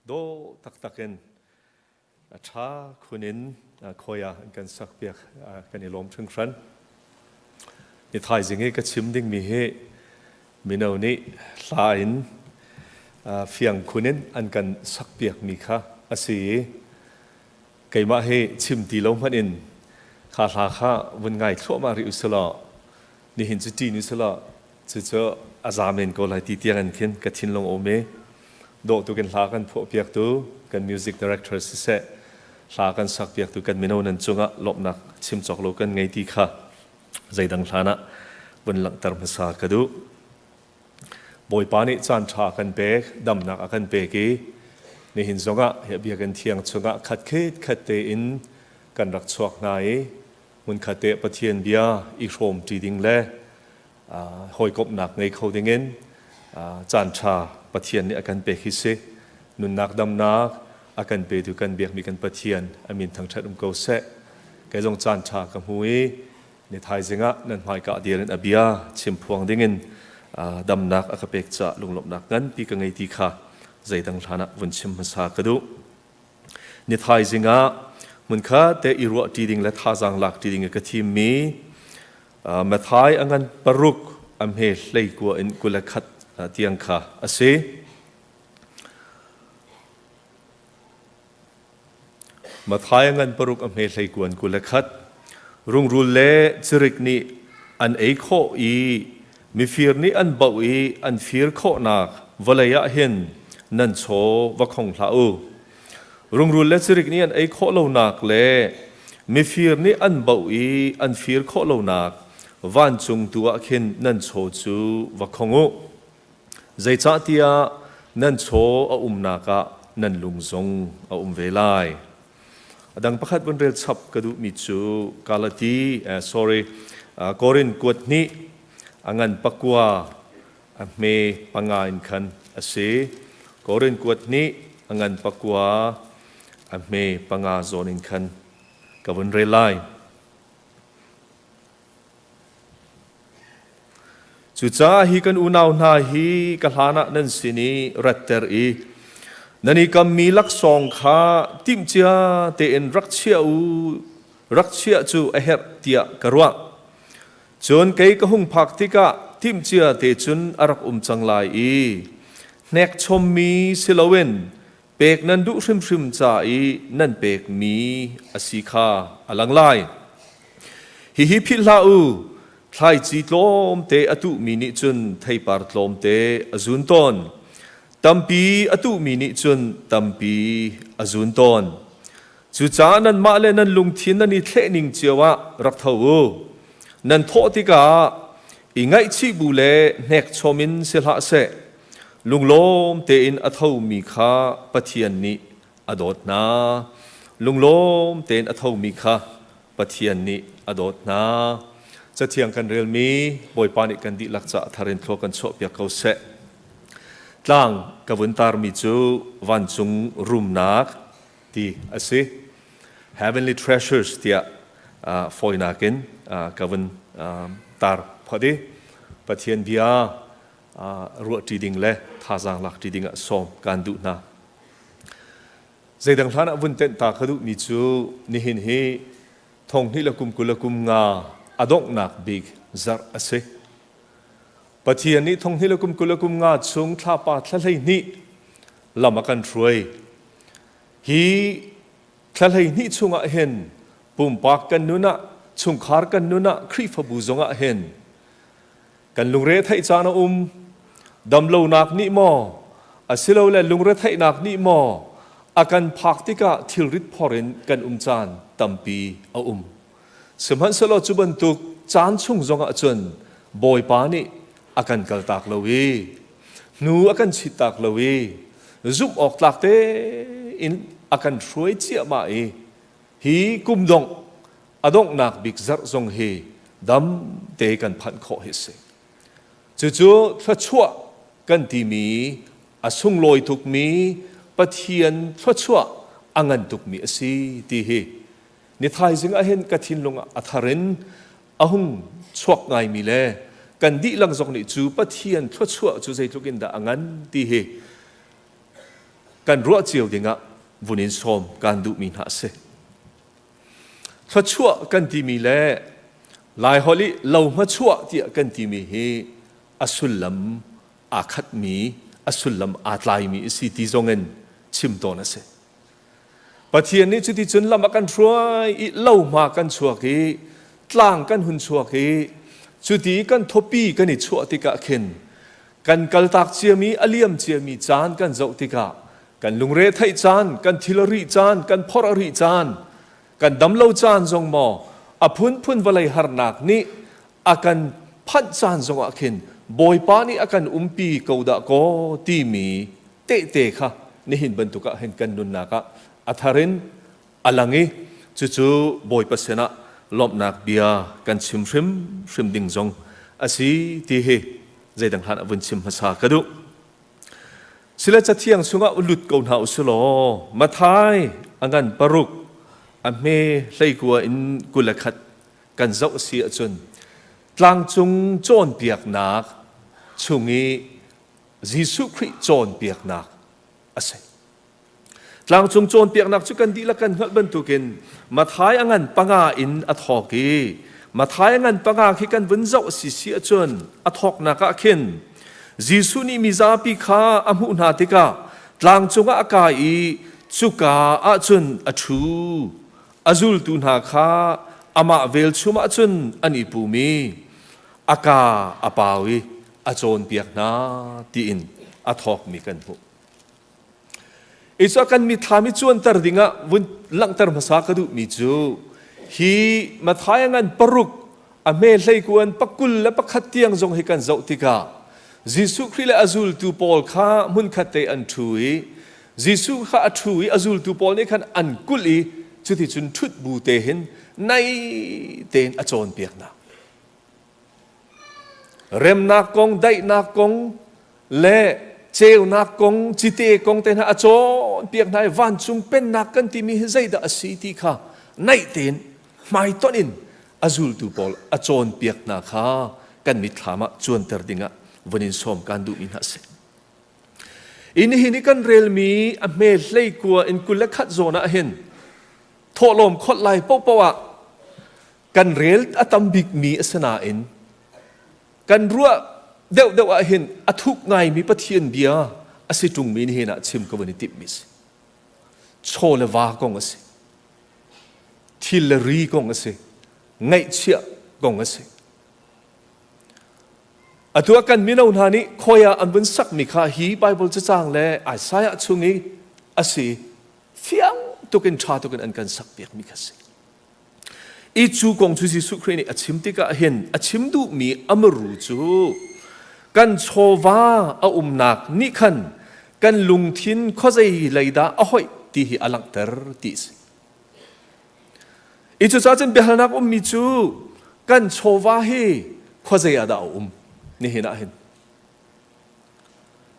dawh taktak in a ṭha khun in khoia an kan sakpiak kan i lawm hringhran. Ni thaizing i ka chim dingmi hi mino nih hla in fiang khun in an kan sakpiakmi kha a si i keimah hi chim ti lo hmanh in kha hla kha vun ngai thluahmah rih usilaw nihin cu ṭin usilaw cucu a za men ko lai ti tiang in khin ka thinlung a um i dawh tuk in hla kan phuah piaktu kan music director siseh hla kan sak piaktu kan mino nan cungah lawmhnak chim cawk lo kan ngei ti kha zeidang hlan ah vun langhter hmasa ka duh. Bawipa nih caan ṭha kan pek, damnak a kan pek i nihin zongah hi biakinn thiang chungah khat khet khat tein kan rak chuak hna i hmunkhat te Pathian bia i hrawm ṭi ding le hawikomhnak ngei kho dingin caan ṭha Pathian nih a kan pek hi si. Nunnak damnak a kan petu kan biakmi kan Pathian a min thangṭhat um ko seh. Kei zong caan ṭha ka hmu i ni thaizing ah nan hmaika dir in a bia chim phuang dingin damnak a ka pek caah lunglawmhnak nganpi ka ngei ti kha zeidang hlan ah vun chim hmasa ka duh. Ni thaizing ah hmunkhat te i ruah ṭi ding le thazaang lak ṭi ding i ka thimmi Matthai a ngan paruk a hme 19 in 21 tiang kha a si. Matthai a ngan paruk a hme hleikuan 21 rungrul le cirik nih an ei khawh i mifir nih an bauh i an fir khawhnak vawlei ah hin nan chaw va khong hlah u. Rungrul le cirik nih an ei khawh lonak le mifir nih an bauh i an fir khawh lonak vancung tu ah khin nan chaw cu va khong u. Zeicahtiah nan chaw a umnak ah nan lung zong a um ve lai. A dang pakhat vun rel chap ka duhmi cu Galati, eh, sorry, Korin kuat hnih a ngan pakua a hme panga in khan a si. Korin kuat hnih a ngan pakua a hme panga zawn in khan ka vun rel lai. Cucaah hi kan unau hna hi ka hlanah nan sin i ratter i nan i kammi laksawng kha timhcia tein rak chiah u rak chiah cu a herh tiah ka ruah. Cun kei ka hung phak tikah timhcia te cun a rak um cang lai i hnekchommi si loin pek nan duh hrimhrim ca i nan pekmi a si kha a lang lai. Hihi philh hlah u, thlaici tlawmte a tuhmi nih cun theipar tlawmte a zun tawn. Tampi a tuhmi nih cun tampi a zun tawn. Cucaah nanmah le nan lungthin nan i thlehning cio ah rak tho u. Nan thawh tikah i ngaihchih bu le hnekchom in si hlah seh. Lunglawm tein a thomi kha Pathian nih a dawt hna. Lunglawm tein a thomi kha Pathian nih a dawt hna. Cathiang kan relmi Bawipa nih kan dihlak caah thar in thlua kan chuahpiak ko seh. Tlang ka vun tarmi cu vancung rumnak ti a si. Heavenly treasures tiah fawinak in ka vun tar phot i Pathian bia ruahṭi ding le thazaang lakṭi ding ah sawm kaan duh hna. Zeidang hlan ah vun tenh ta ka duhmi cu nihin hi thonghnih le kum 20 le kum nga a donghnak bik zarh a si. Pathian nih thonghnih le kum 20 le kum nga chung thlapa thla 12 lam a kan hruai. Hi thla 12 chungah hin pumpak kan nun ah, chungkhar kan nun ah, Khrihfabu zongah hin Kan lungre theih caan a um. Damlonak nih maw, asilole lungretheihnak nih maw a kan phak tikah thilrit phor in kan um caan tampi a um. Sihmanhsehlaw cu bantuk caan chung zongah cun Bawipa nih a kan kaltak lo i hnu a kan chittak lo i zumh awk tlak tein a kan hruai ciahmah i hi kum dongh a donghnak bik zarh zong hi dam te kan phanh khawh hi a si. Cucu thluachuah kan timi a sunglawi tukmi Pathian thluachuah a ngan tukmi a si ti hi ni thaizing ah hin ka thinlung ah a thar in a hung chuak ngaimi le kan dihlak zong nih cu Pathian thluachuah cu zeitluk in dah a ngan ti hi. kan ruah cio dingah vun in sawm kan duhmi hna a si. Thluachuah kan timi le Laiholh i lohmachuah tiah kan timi hi a sullam aa khatmi, a sullam aa tlaimi a si ti zongin chim tawn a si. Pathian nih cuticun lam a kan hruai i lohma kan chuak i tlang kan hun chuak i cuti kan thawpi kan i chuah tikah khin kan kaltak ciami a liam ciami caan kan zoh tikah kan lungre theih caan, kan thil a rih caan, kan phorh a rih caan, kan damlo caan zong maw a phunphun vawlei harnak nih a kan phanh caan zongah khin Bawipa nih a kan umpi ko dah kaw timi tehte kha nihin bantuk ah hin kan nunnak ah a thar in a lang i cucu Bawipa sinah lawmhnak bia kan chim hrimhrim ding zong a si ti hi zeidang hlan ah vun chim hmasa ka duh. Sile Cathiang chungah u lut ko hna u si law Mathai a ngan paruk a hme 19 in 21 kan zoh a si ahcun tlangcung cawnpiaknak chung i Jesuh Khrih cawnpiaknak a si. Tlangcung cawnpiaknak cu kan dihlak kan hngalh bantukin Mathai a ngan panga in a thawk i Mathai a ngan panga khi kan vun zoh si si ahcun a thawknak ah khin Jesuh nih mizapi kha a hmuh hna tikah tlang cungah a kai i cuka ahcun a ṭhu. A zultu hna kha amah velchum ahcun an i pum i a kaa a pau i a cawnpiak hna tiin a thawkmi kan hmuh. I cu kan mitthlam i cuanter dingah vun langhter hmasa ka duhmi cu hi Matthai ngan paruk a hme hleikuan pakul le pakhat tiang zong hi kan zoh tikah Jesuh Khrih le a zultu pawl kha hmunkhat te an ṭhu i Jesuh kha a ṭhu i a zultu pawl nih khan an kulh i cuticun ṭhut bu te hin nai tein a cawnpiak hna. Remnak kong, daihnak kong le ceunak kong, cite kong te hna a cawnpiak hna i vancung pennak kan timi hi zeidah a si ti kha naih tein hmaitonh in a zultu pawl a cawnpiak hna kha kan mitthlam ah cuanter dingah vun in sawm kan duhmi hna a si. I nihin i kan relmi a hme 19 in 21 zawn ah hin thawhlawm kholh lai paohpaoh ah kan rel a tam bikmi a si nain kan ruah deuhdeuh ah hin a thuk ngaimi Pathian bia a si ṭungmi nihin ah chim ka vun i timhmi si. Chaw le va kong a si. Thil le ri kong a si. Ngaihchiah kong a si. Atu ah kan mino hna nih khawi ah an vun sakmi kha hi Bible cacang le Isaiah chung i a si fiang tukin ṭha tukin an kan sakpiakmi kha si. I cu kong cu Jesuh Khrih nih a chim tikah hin a chim duhmi a muru cu kan chawva a umnak nih khan kan lungthin khuazei lei dah a hoih ti hi a langhter ti a si. I cucaah cun biahalnak ummi cu kan chawva hi khuazei ah dah a um nihin ah hin.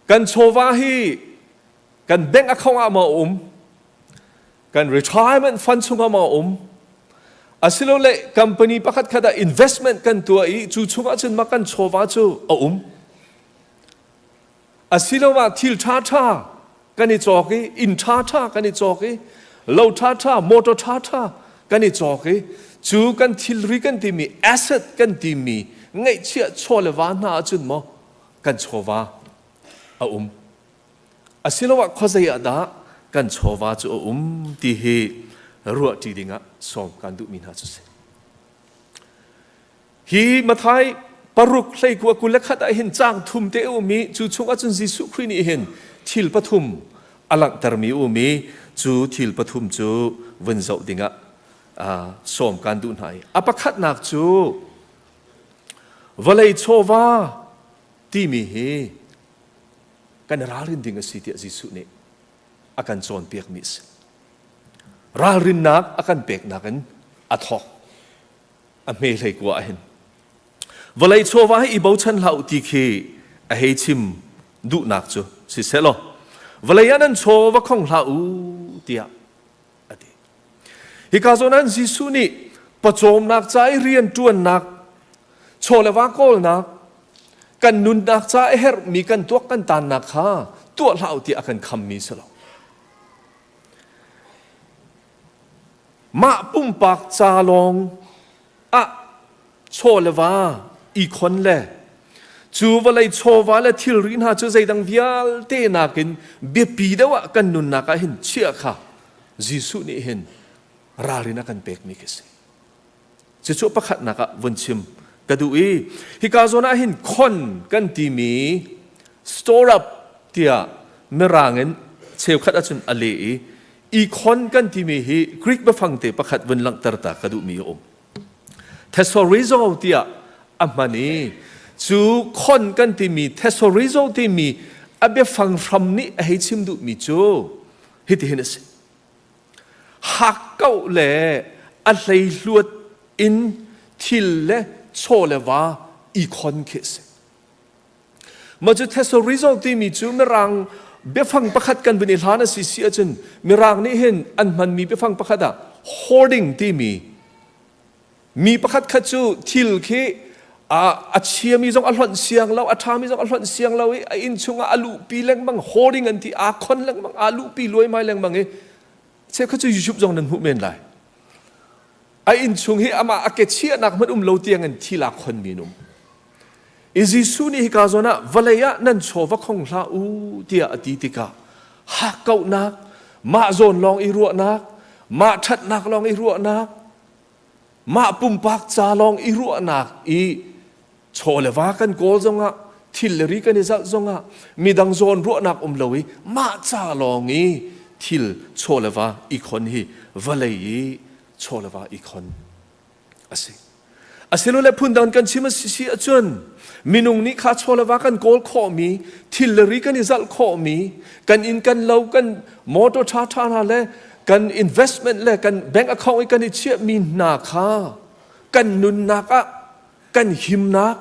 Kan chawva hi kan bank account ah maw a um kan retirement fund chungah maw um asilole company pakhat khat ah investment kan tuah i cu chungah cun mah kan chawva cu a um asiloah thil ṭha ṭha kan i cawk i inn ṭha ṭha kan i cawk i lo ṭha ṭha motor ṭha ṭha kan i cawk i cu kan thilri kan timi asset kan timi ngeihchiah chaw le va hna ahcun maw kan chawva a um Asiloah khuazei ah dah kan chawva cu a um ti hi ruahṭi dingah sawm kan duhmi hna cu si. Hi Mathai paruk 19 21 ah hin caang thum te a um i cu chungah cun Jesuh Khrih nih hin thil pathum a langhtermi a um i cu thil pathum cu vun zoh dingah sawm kan duh hna i a pakhatnak cu vawlei chawva timi hi kan i ralrin ding a si tiah Jesuh nih a kan cawnpiakmi a si. Ralrinnak a kan peknak in a thawk. A hme hlei kua ah hin. Vawlei chawva hi i bochan hlah u ti khi a hei chim duhnak cu si selaw vawlei ah nan chaw va khong hlah u tiah a ti. Hika zawn ah Jesuh nih pawcawmnak ca i rian ṭuannak, chaw le va kawlnak, kan nunnak ca i herhmi kan tuak kan tannak kha tuah hlah u tiah a kan khammi si lo. Mah pumpak ca lawng ah chaw le va i khon le cu vawlei chawva le thilri hna cu zeidang vialte nakin biapi deuh ah kan nunnak ah hin chiah kha Jesuh nih hin ralrin a kan pekmi khi si. Cucu pakhatnak ah vun chim ka duh i hika zawn ah hin khon kan timi store up tiah mirang in cheukhat ahcun a leh i i khon kan timi hi Greek biafang te pakhat vun langhter ta ka duhmi a um. Thesorizo tiah a hman i cu khon kan timi thesorizo timi a biafang hram nih a hei chim duhmi cu hitihin a si. Hakkauh le a hleihluat in thil le chaw le va i khon khi a si. Mah cu thesorizo timi cu Mirang biafang pakhat kan vun i hlan a si si ahcun Mirang nih hin an hmanmi biafang pakhat ah hoarding timi Mi pakhat khat cu thil khi a chiami zong a hlonh siang lo, a ṭhami zong a hlonh siang lo i a inn chungah a luhpi lengmang, hoarding an ti, aa khon lengmang, aa luhpi luaimai lengmang i cheukhat cu YouTube zong nan hmuh men lai. A inn chung hi amah a ke chiahnak hmanh um lo tiangin thil aa khonmi an um. I Jesuh nih hika zawn ah vawlei ah nan chaw va khong hlah u tiah a ti tikah hakkauhnak, mah zawn lawng i ruahnak, mah ṭhatnak lawng i ruahnak, mah pumpak ca lawng i ruahnak i chaw le va kan kawl zongah thil le ri kan i zalh zongah midang zawn ruahnak um lo i mah ca lawng i thil chaw le va i khon hi vawlei i chaw le va i khon a si. Asilole phundang kan chim a si ahcun minung nih kha chaw le va kan kawl khawhmi thil le ri kan i zalh khawhmi kan inn kan lo kan motor ṭha ṭha hna le kan investment le kan bank account i kan i chiahmi hna kha kan nunnak ah kan himnak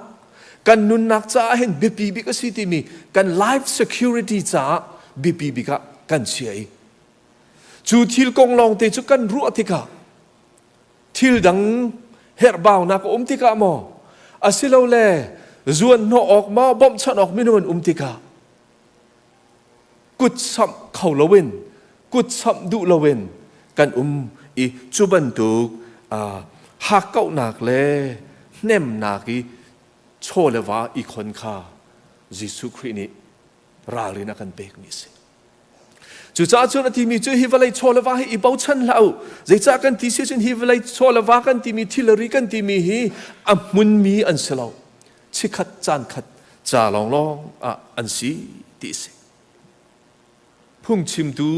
kan nunnak caah hin biapi bik a si timi kan life security caah biapi bik ah kan chia i cu thil kong lawngte cu kan ruah tikah thil dang herhbaunak a um tikah maw asilole zuan hnawh awk maw bawmhchanh awk minung an um tikah kut samh kho loin kut samh duh loin kan um i cu bantuk hakkauhnak le hnemnak i chaw le va i khon kha Jesuh Khrih nih ralrin a kan pekmi a si. Cucaah cun a timi cu hi vawlei chaw le va hi i bochan hlah u. Zeicah kan ti si cun hi vawlei chaw le va kan timi thilri kan timi hi a hmunmi an si lo. Chikhat caan khat ca lawnglawng ah an si ti a si. Phungchimtu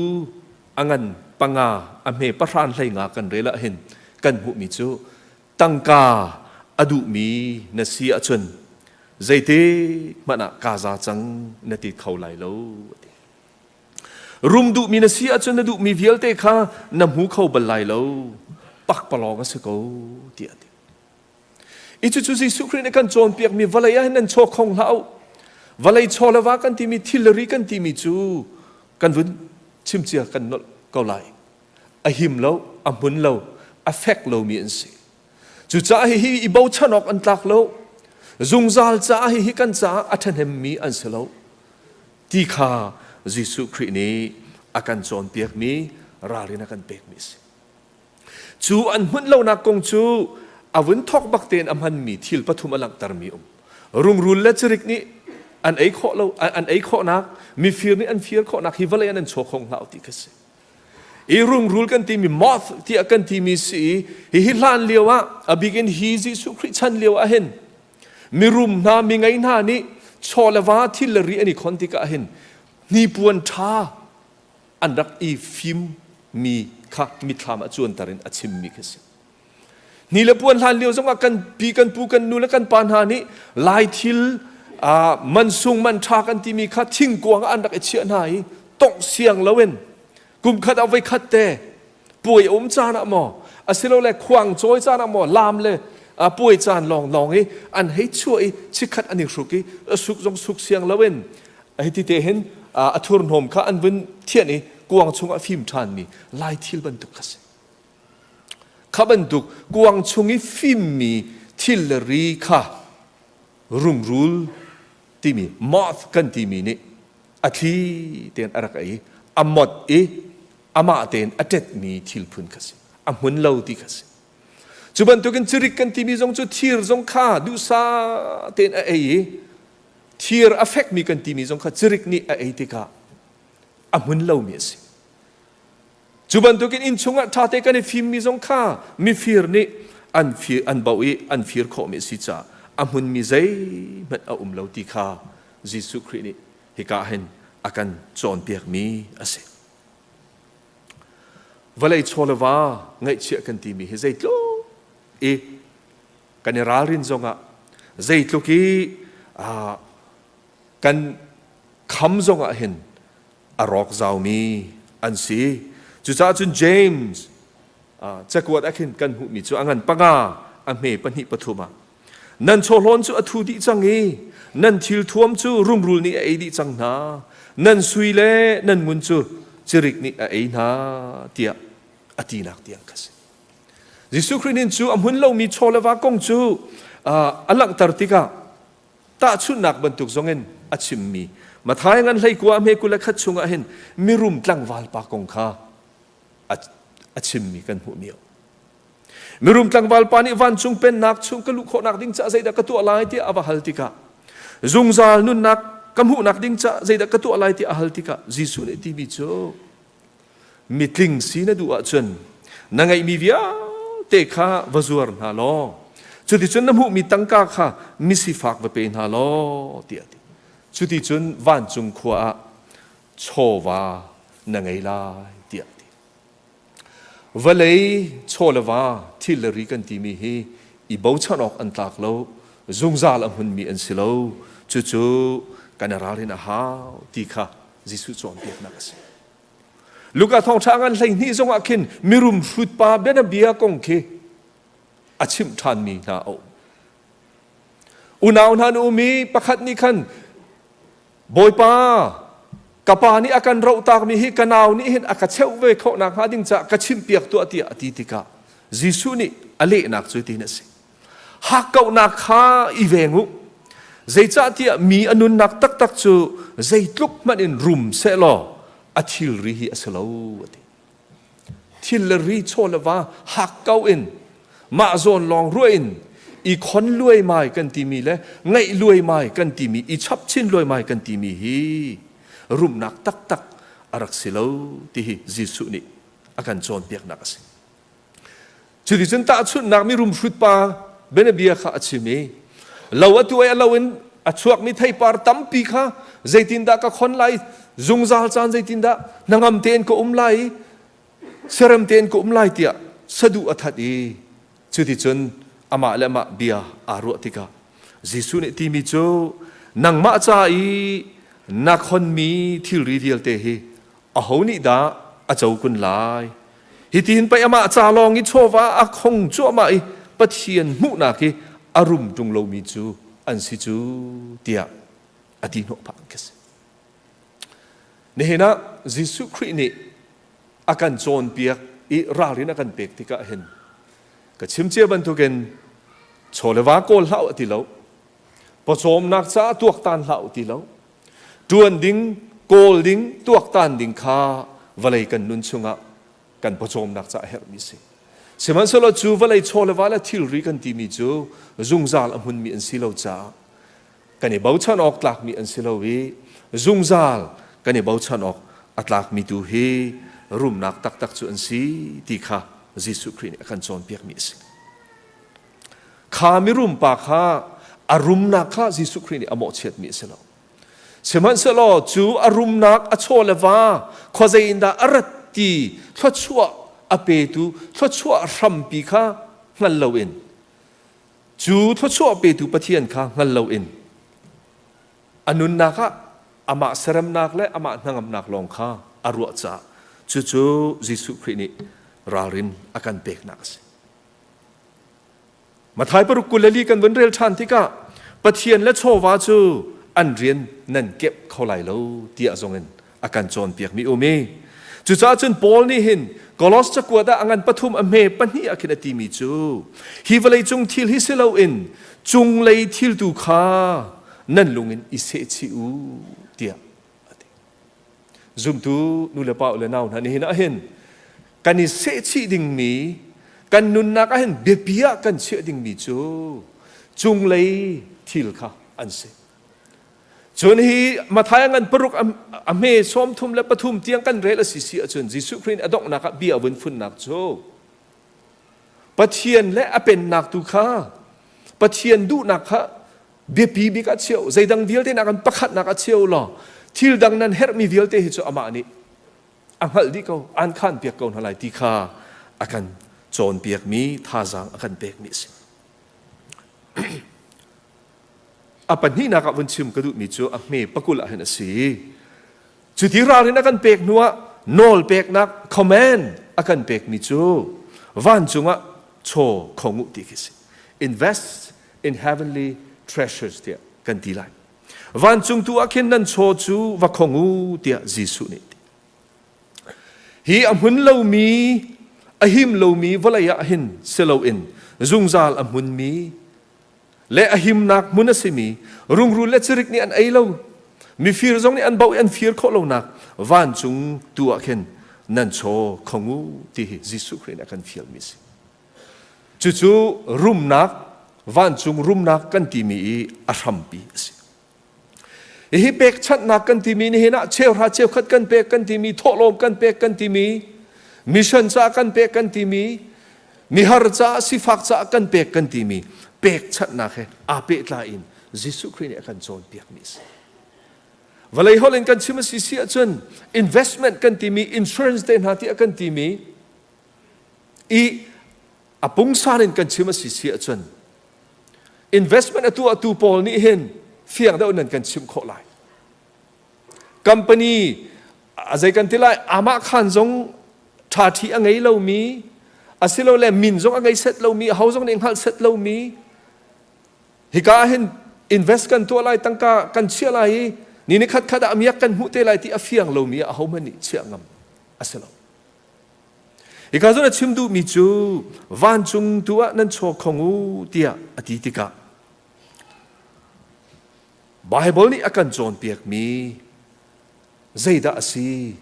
a ngan panga a hme pahran hlei nga kan rel ah hin kan hmuhmi cu tangka a duhmi na si ahcun zeitik hmanh ah kaa za cang na ti kho lai lo a ti. Rum duhmi na si ahcun na duhmi vialte kha na hmu kho bal lai lo pakpalawng a si ko tiah a ti. I cucu Jesuh Khrih nih kan cawnpiakmi vawlei ah hin nan chaw khong hlah u. Vawlei chaw le va kan timi thilri kan timi cu kan vun chimcia kan nolh ko lai. A him lo, a hmun lo, a fek lomi an si. Cucaah hihi i bochan awk an tlak lo. Zungzal caah hihi kan caah a ṭhahnemmi an si lo. Ti kha Jesuh Khrih nih a kan cawnpiakmi ralrin a kan pekmi a si. Cu an hmunh lonak kong cu a vun thawk bak tein a hmanmi thil pathum a langhtermi um. Rungrul le cirik nih an ei khawh lo an ei khawhnak mifir nih an fir khawhnak hi vawlei an an chaw kho hlah ti kha si. I rungrul kan timi moth tiah kan timi si i hihi hlan lio ah a bik in hi Jesuh Khrih chan lio ah hin mirum hna mi ngei hna nih chaw le va thil le ri an i khon tikah hin hnipuan ṭha an rak i fim mi kha mitthlam ah cuanter in a chimmi khi si. Ni le puan hlan lio zongah kan pi kan pu kan nu le kan pa hna nih lai thil mansung man ṭha kan timi kha thingkuang ah an rak i chiah hna i tongh siang loin kum khat ah voi khat te puai a um caan ah maw asilole khuang cawi caan ah maw laam le puai caan lawnglawng i an hei chuah i chikkhat an i hruk i suk zong suk siang loin hiti te hin a thurhnawm kha an vun thianh i kuang chungah fim ṭhanmi lai thil bantuk kha si. Kha bantuk kuang chung i fimmi thil le ri kha rungrul timi moth kan timi nih a thli tein a rak ei a mot i amah tein a ṭetmi thil phun kha si. A hmun lo ti kha si. Cu bantukin cirik kan timi zong cu thir zong kha duhsah tein a ei i thir a fekmi kan timi zong kha cirik nih a ei tikah a hmun lomi a si. Cu bantukin inn chungah ṭhate kan i fimmi zong kha mifir nih an fir an bauh i an fir khawhmi a si caah a hmunmi zeihmanh a um lo ti kha Jesuh Khrih nih hika hin a kan cawnpiakmi a si. Vawlei chaw le va ngaihchiah kan timi hi zeitluk i kan i ralrin zongah zeitluk i kan kham zongah hin a rawk zaumi an si. Cucaah cun James cakuat ah khin kan hmuhmi cu a ngan panga a hme pahnih pathum ah nan chawhlawn cu a thu dih cang i nan thil thuam cu rungrul nih a ei dih cang hna nan sui le nan ngun cu cirik nih a ei hna tiah a tinak tiang kha si. Jesuh Khrih nih cu a hmun lomi chaw le va kong cu a langhter tikah Tahchunhnak bantuk zongin a chimmi Matthai ngan hleikua hme 21 chungah hin mirum tlangval pa kong kha a chimmi kan hmuhmi a um. Mirum tlangval pa nih vancung pennak chung ka luh khawhnak ding caah zeidah ka tuah lai tiah a va hal tikah zungzal nunnak ka hmuhnak ding caah zeidah ka tuah lai tiah a hal tikah Jesuh nih timi cu Mitling si na duh ahcun na ngeihmi vialte kha va zuar hna law cuticun na hmuhmi tangka kha misifak va pe hna law tiah a ti. Cuticun vancung khua ah chawva na ngei lai tiah a ti. Vawlei chaw le va thil le ri kan timi hi i bochan awk an tlak lo, zungzal a hmunmi an si lo. Cucu kan i ralrin a hau ti kha Jesuh cawnpiaknak a si. Luka thawngṭha ngan 12 zongah khin mirum hrutpa bianabia kong khi a chimh ṭhanmi hna a um. Unau hna nu umi pakhat nih khan Bawipa ka pa nih a kan rohtakmi hi ka nau nih hin a ka cheuh ve khawh nakhnga ding caah ka chimhpiak tuah tiah a ti tikah Jesuh nih a lehnak cu tin a si. Hakkauhnak kha i veng u. Zeicahtiah mi a nunnak taktak cu zeitluk hmanh in rum sehlaw a thilri hi a si lo a ti. Thil le ri chaw le va hakkau in mah zawn lawng ruah in i khon luaimai kan timi le ngaih luaimai kan timi i chap chin luaimai kan timi hi rumnak taktak a rak si lo ti hi Jesuh nih a kan cawnpiaknak a si. Cuticun tahchunhnak mirum hrutpa bianabia kha a chim i lo a tuai a lo in a chuakmi theipar tampi kha zeitindah ka khon lai zungzal caan zeitindah hnangam tein ka um lai i serem tein ka um lai tiah saduh a that i cuticun amah le amah bia aa ruah tikah Jesuh nih timi cu nangmah ca i na khonmi thilri vialte hi aho nih dah a co kun lai Hitin pei amah ca lawng i chawva a khong cuahmah i Pathian hmuhnak hi a rum ṭung lomi cu an si cu tiah a ti hnawh phah khi si. Nihin ah Jesuh Khrih nih a kan cawnpiak i ralrin a kan pek tikah hin ka chim cia bantukin chaw le va kawl hlah u a ti lo pawcawmnak caah tuaktan hlah u ti lo Ṭuan ding, kawl ding, tuaktan ding kha vawlei kan nun chungah kan pawcawmnak caah a herhmi a si. Sihmanhsehlaw cu vawlei chaw le va le thilri kan timi cu zungzal a hmunmi an si lo caah kan i bochan awk tlakmi an si lo i zungzal kan i bochan awk a tlakmi tu hi rumnak taktak cu an si ti kha Jesuh Khrih nih a kan cawnpiakmi a si. Kha mirum pa kha a rumnak kha Jesuh Khrih nih a mawhchiatmi a si lo. Sihmanhsehlaw cu a rumnak a chaw le va khuazei in dah a rat ti thluachuah a petu thluachuah hrampi kha hngal loin cu thluachuah petu Pathian kha hngal loin a nunnak ah amah seremnak le amah hnangamnak lawng kha a ruah caah cucu Jesuh Khrih nih ralrin a kan peknak a si. Matthai paruk 24 kan vun rel ṭhan tikah Pathian le chawva cu an rian nan kemh kho lai lo tiah zongin a kan cawnpiakmi um i cucaah cun Paul nih hin Kolos cakuat ah a ngan pathum a hme pahnih ah khin a timi cu hi vawlei cung thil hi si loin cunglei thil tu kha nan lung in i sehchih u tiah a ti. Zumtu nu le pa le nau hna nihin ah hin. Kan i sehchih dingmi kan nunnak ah hin biapi ah kan chiah dingmi cu cunglei thil kha an si. Cun hi Matthai ngan paruk a hme 33 tiang kan rel a si si ahcun Jesuh Khrih nih a donghnak ah bia a vun funnak cu Pathian le a pennak tu kha Pathian duhnak kha biapi bik ah chia u zeidang vialte nakin pakhatnak ah chia u law thil dang nan herhmi vialte hi cu amah nih a hngalh dih ko an khan piak ko hna lai ti kha a kan cawnpiakmi thazaang a kan pekmi a si. A pahnihnak ah vun chim ka duhmi cu a hme pakul ah hin a si. Cuti ralrin a kan pek hnuah nawl peknak command a kan pekmi cu vancung ah chaw khong u ti khi si. Invest in heavenly treasures tiah kan ti lai. Vancung tu ah khin nan chaw cu va khong u tiah Jesuh nih Hi a hmun lomi, a him lomi vawlei ah hin si loin zungzal a hmunmi le a himnak hmun a simi rungrul le cirik nih an ei lo mifir zong nih an bauh i an fir khawh lonak vancung tu ah khin nan chaw khong u ti hi Jesuh Khrih nih a kan fialmi a si. Cucu rumnak vancung rumnak kan timi i a hrampi a si. Hihi pekchanhnak kan timi nihin ah cheuhra cheukhat kan pek kan timi thawhlawm kan pek kan timi mission ca kan pek kan timi mihar caah sifak caah kan pek kan timi pekchanhnak he aa pehtlai in Jesuh Khrih nih a kan cawnpiakmi a si. Vawlei holh in kan chim a si si ahcun investment kan timi insurance te hna tiah kan timi i a pungsan in kan chim a si si ahcun Investment a tuahtu pawl nih hin fiang deuh nan kan chimh khawh lai. Company a zei kan ti lai amah khan zong ṭhaṭhi a ngei lomi asilole min zong a ngei set lomi aho zong nih hngalh set lomi hika ah hin invest kan tuah lai tangka kan chiah lai i ni ni khat khat ah miak kan hmuh te lai ti a fiang lomi ah ahohmanh nih chiah ngam a si lo. Hika zawn a chim duhmi cu vancung tu ah nan chaw khong u tiah a ti tikah Baibal nih a kan cawnpiakmi zeidah a si?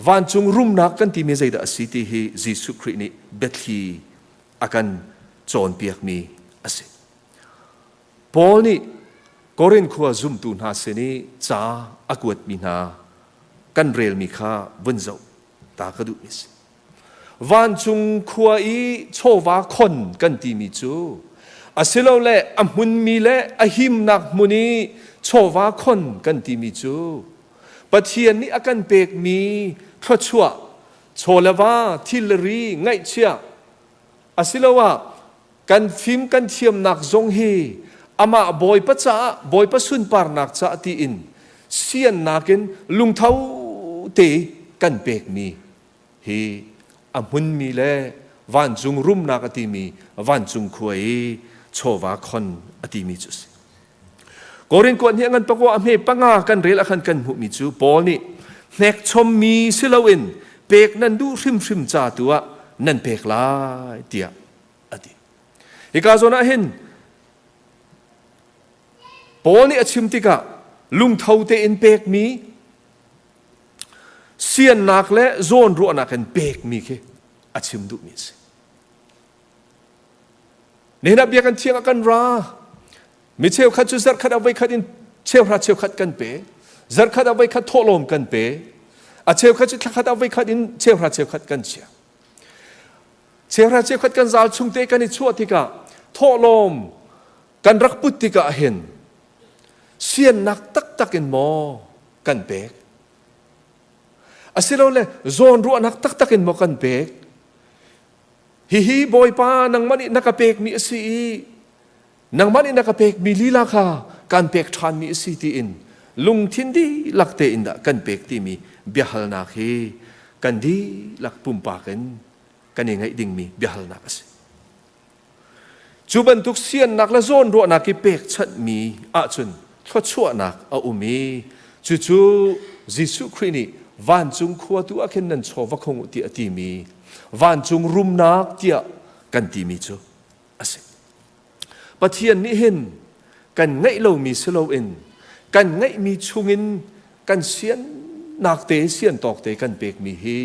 Vancung rumnak kan timi zeidah a si ti hi Jesuh Khrih nih biathli a kan cawnpiakmi a si. Paul nih Korin khua zumtu hna sin i ca a kuatmi hna kan relmi kha vun zoh ta ka duhmi si. Vancung khua i chawva khon kan timi cu asilole a hmunmi le a himnak hmun i chawva khon kan timi cu Pathian nih a kan pekmi thluachuah chaw le va thil le ri ngaihchiah asiloah kan fim kan thiamnak zong hi amah Bawipa caah Bawipa sunparnak caah tiin siannak in lungtho te kan pekmi hi a hmunmi le vancung rumnak a timi vancung khua i chawva khon a timi cu a si. Korin kuat nih a ngan pakua a hme panga kan rel ah khan kan hmuhmi cu Paul nih hnekchommi si loin pek nan duh hrimhrim ca tu ah nan pek lai tiah a ti. Hika zawn ah hin Paul nih a chim tikah lungtho tein pekmi siannak le zawnruahnak in pekmi khi a chim duhmi a si. Nihin ah biakinn thiang ah kan ra. Mi cheukhat cu zarhkhat ah voikhat in cheuhra cheukhat kan pe. Zarhkhat ah voikhat thawhlawm kan pe. A cheukhat cu thlakhat ah voikhat in cheuhra cheukhat kan chia. Cheuhra cheukhat kan zal chung te kan i chuah tikah thawhlawm kan rak put tikah hin siannak taktak in maw kan pek? Asilole zawnruahnak taktak in maw kan pek? Hihi Bawipa nangmah nih na ka pekmi a si i nangmah nih na ka pekmi lila kha kan pek ṭhanmi a si tiin lungthin dihlak tein dah kan pek timi biahalnak hi kan dihlak pumpak in kan i ngeih dingmi biahalnak a si. Cu bantuk siannak le zawnruahnak i pekchanhmi ahcun thluachuahnak a um i cucu Jesuh Khrih nih vancung khua tu ah khin nan chaw va khong u tiah a timi vancung rumnak tiah kan timi cu a si. Pathian nih hin kan ngeih lomi si loin kan ngeihmi chungin kan siannak te sian tawk te kan pekmi hi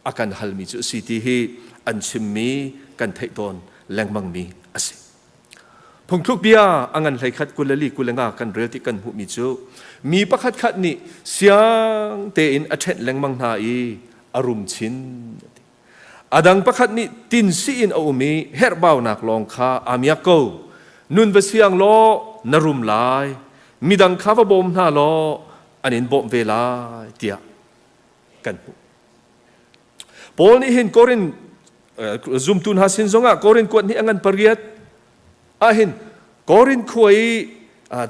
a kan halmi cu a si ti hi an chimmi kan theih tawn lengmangmi a si. Phungthluk bia a ngan 11 24 25 kan rel ti kan hmuhmi cu mi pakhat khat nih siang tein a ṭhenh lengmang hna i a rum chin. A dang pakhat nih tinsi in a um i herhbaunak lawng kha aa miak ko. Nun va siang law na rum lai, midang kha va bawm hna law an in bawmh ve lai tiah kan hmuh. Paul nih hin Korin zumtu hna sin zongah Korin kuat nih a ngan pariat ahhin Korin khua i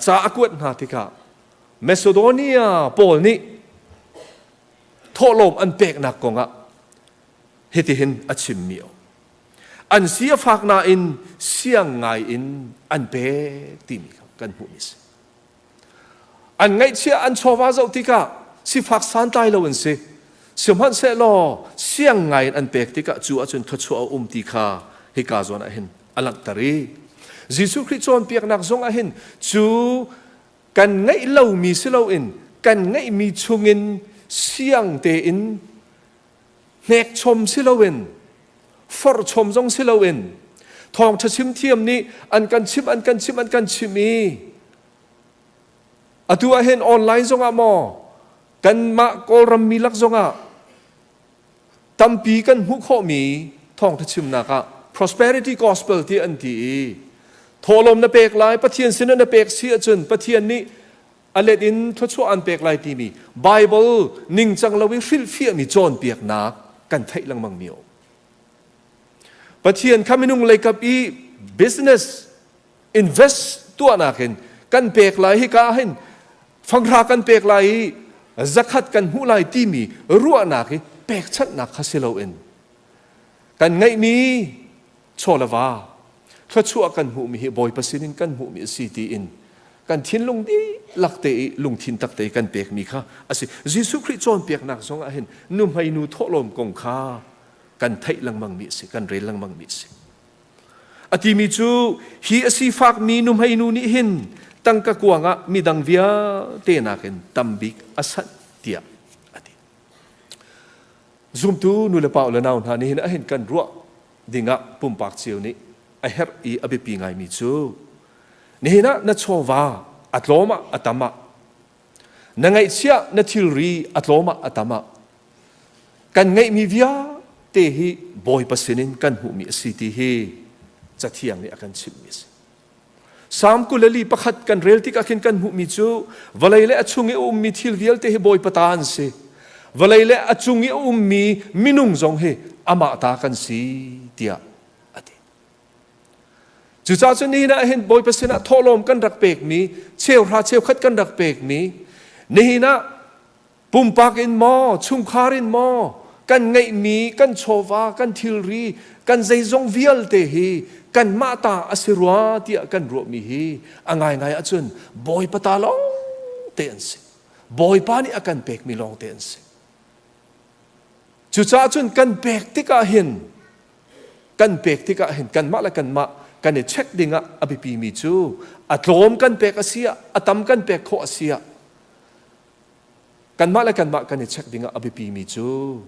ca a kuat hna tikah Macedonia pawl nih thawhlawm an peknak kongah hitihin a chimmi a um. An si a fak nain siang ngai in an pek timi kha kan hmuhmi a si. An ngaihchiah an chawva zoh tikah sifak santlai lo an si. Sihmanhsehlaw siang ngai in an pek tikah cu ahcun thluachuah a um ti kha hika zawn ah hin a langhter i Jesuh Khrih cawnpiaknak zong ah hin cu kan ngeih lomi si loin kan ngeihmi chungin siang tein hnekchom si loin forhchom zong si loin thawngṭha chim thiam nih an kan chimh an kan chimh an kan chimh i atu ah hin online zongah maw kanmah Kawlram mi lak zongah tampi kan hmuh khawhmi thawngṭha chimnak ah prosperity gospel ti an ti i thawhlawm na pek lai Pathian sin na pek si ahcun Pathian nih a let in thluachuah an pek lai timi Bible ningcang lo i hrilhfiahmi cawnpiaknak kan theih lengmang mi a um. Pathian kha minung leikap i business invest tuahnak in kan pek lai hika ah hin fanghra kan pek lai i zakhat kan hmuh lai timi ruahnak i pekchanhnak kha si loin kan ngeihmi chaw le va thluachuah kan hmuhmi hi Bawipa sinin kan hmuhmi a si tiin kan thinlung dihlak te i lungthin tak te kan pekmi kha a si. Jesuh Khrih cawnpiaknak zong ah hin nuhmei nu thawhlawm kong kha kan theih lengmangmi a si, kan rel lengmangmi a si. A timi cu hi a sifakmi nuhmei nu nih hin tangka kuang ah midang vialte nakin tambik a sanh tiah a ti. Zumtu nu le pa le nau hna nih hin ahin kan ruah dingah pumpak cio nih a herh i a biapi ngaimi cu nihin ah na chawva a tlawm ah a tam ah na ngaihchiah na thilri a tlawm ah a tam ah kan ngeihmi vialte hi Bawipa sinin kan hmuhmi a si ti hi Cathiang nih a kan chimhmi a si. Salm 24 kan rel tikah khin kan hmuhmi cu vawlei le a chung i a ummi thil vialte hi Bawipa ta an si. Vawlei le a cung i a ummi minung zong hi amah ta kan si tiah a ti. Cucaah cun nihin ah hin Bawipa sinah thawhlawm kan rak pekmi, cheuhra cheukhat kan rak pekmi, nihin ah Pumpak in maw, chungkhar in maw, kan ngeihmi, kan chawva, kan thilri, kan zeizong vialte hi kanmah ta a si rua tiah kan ruahmi hi a ngaingai ahcun Bawipa ta lawng te an si. Bawipa nih a kan pekmi lawng te an si. Cucaah cun kan pek tikah hin kan pek tikah hin kanmah le kanmah kan i check dingah a biapimi cu a tlawm kan pek a si ah a tam kan pek khawh a si ah Kanmah le kanmah kan i check dingah a biapimi cu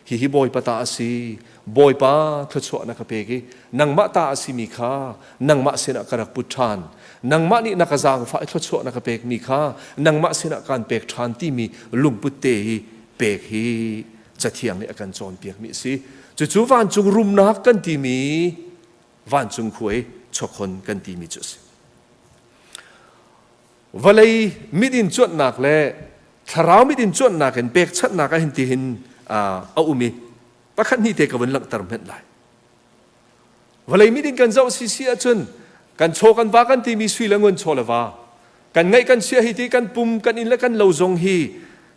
hihi Bawipa ta a si, Bawipa thluachuah na ka pek i nangmah ta a simi kha nangmah sinah ka rak put ṭhan. Nangmah nih na ka zaangfah i thluachuah na ka pekmi kha nangmah sinah kaan pek ṭhan timi lungput te hi pek hi Cathiang nih a kan cawnpiakmi a si. Cucu vancung rumnak kan timi vancung khua i chawkhon kan timi cu a si. Vawlei mit in cuanhnak le thlarau mit in cuanhnak in pekchanhnak ah hin ti hin a um i pakhat hnih te ka vun langhter hmenh lai. Vawlei mit in kan zoh si si ahcun kan chaw kan va kan timi sui le ngun chaw le va kan ngaih kan chia hi ti kan pum kan inn le kan lo zong hi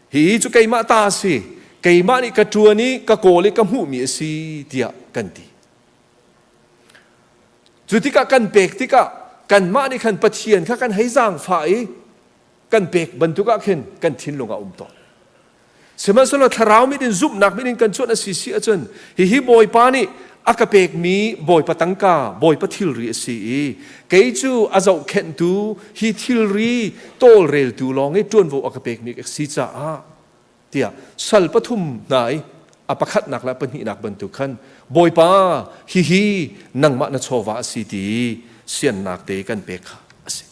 hi cu keimah ta a si keimah nih ka ṭuan i ka kawl i ka hmuhmi a si tiah kan ti. Cu tikah kan pek tikah kanmah nih khan Pathian kha kan hei zaangfah i kan pek bantuk ah khin kan thinlung ah um tawn. Sihmanhsehlaw thlarau mit in zumhnak mit in kan cuanh a si si ahcun hihi Bawipa nih a ka pekmi Bawipa tangka, Bawipa thilri a si i kei cu a zohkhenhtu hi thilri tawlreltu lawng i ṭuanvo a ka pekmi ka si caah tiah sal pathum hna i A pakhatnak le a pahnihnak bantuk khan Bawipa hihi nangmah na chawva a si ti siannak te kan pek kha a si.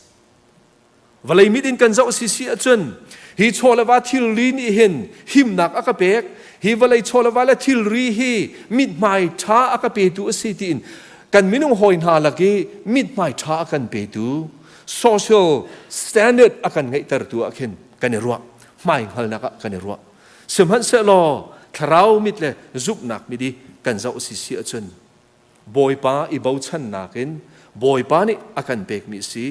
Vawlei mit in kan zoh si si ahcun hi chaw le va thilri nih hin himnak a ka pek, hi vawlei chaw le va le thilri hi mithmai ṭha a ka petu a si tiin kan minung hawi hna lak i mithmai ṭha a kan petu social standard a kan ngeihtertu ah khin kan i ruah, hmai hngalnak ah kan i ruah. Sihmanhsehlaw thlarau mit le zumhnak mit i kan zoh si si ahcun Bawipa i bochannak in Bawipa nih a kan pekmi a si.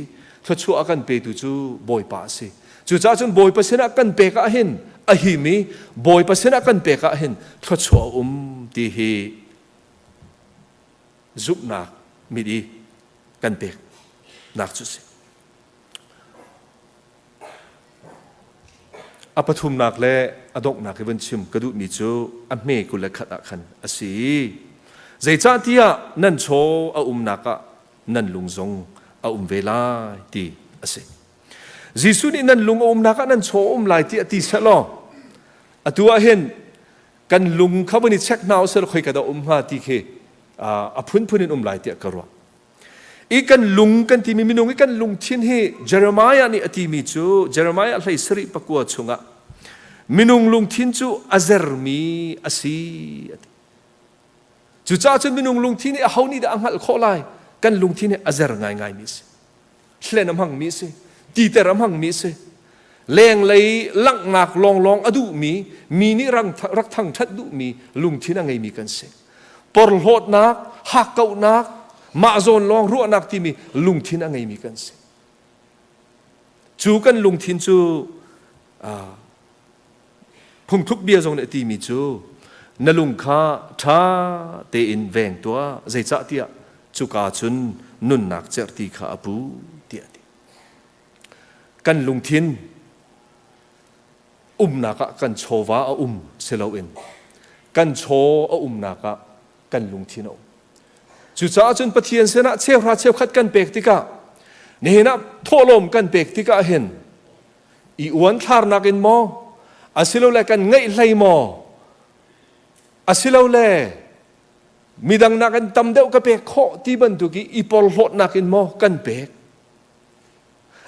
Thluachuah a kan petu cu Bawipa a si. Cucaah cun Bawipa sinah kan pek ah hin a him i Bawipa sinah kan pek ah hin thluachuah a um ti hi zumhnak mit i kan peknak cu a si. A pathumnak le a donghnak i vun chim ka duhmi cu a hme 21 ah khan a si. Zeicahtiah nan chaw a umnak ah nan lung zong a um ve lai ti a si. Jesuh nih nan lung a umnak ah nan chaw a um lai ti a ti sehlaw atu ah hin kan lung kha vun i check hna usih law khoi ka dah um hnga ti khi a phunphun in um lai tiah ka ruah. I kan lung kan timi minung i kan lungthin hi Jeremiah nih a timi cu Jeremiah 39 chungah minung lungthin cu a zermi a si a ti. Cucaah cun minung lungthin hi aho nih dah a hngalh khawh lai? Kan lungthin hi a zer ngaingaimi a si. Hlen a hmangmi a si. Titer a hmangmi a si. Lenglei langhnak lawnglawng a duhmi, mi nih rak thangṭhat duhmi lungthin a ngeimi kan si. Porhlawtnak, hakkauhnak, mah zawn lawng ruahnak timi lungthin a ngeimi kan si. Cu kan lungthin cu phungthluk bia zong nih a timi cu na lung kha ṭha tein veng tuah zeicahtiah cuka cun nunnak cerhti kha a pu tiah a ti. Kan lungthin umnak ah kan chawva a um si loin kan chaw a umnak ah kan lungthin a um. Cucaah cun Pathian sinah cheuhra cheukhat kan pek tikah nihin ah thawhlawm kan pek tikah hin i uanthlarnak in maw asilole kan ngeih hlei maw asilole midang nakin tam deuh ka pek khawh ti bantuk i i porhlawtnak in maw kan pek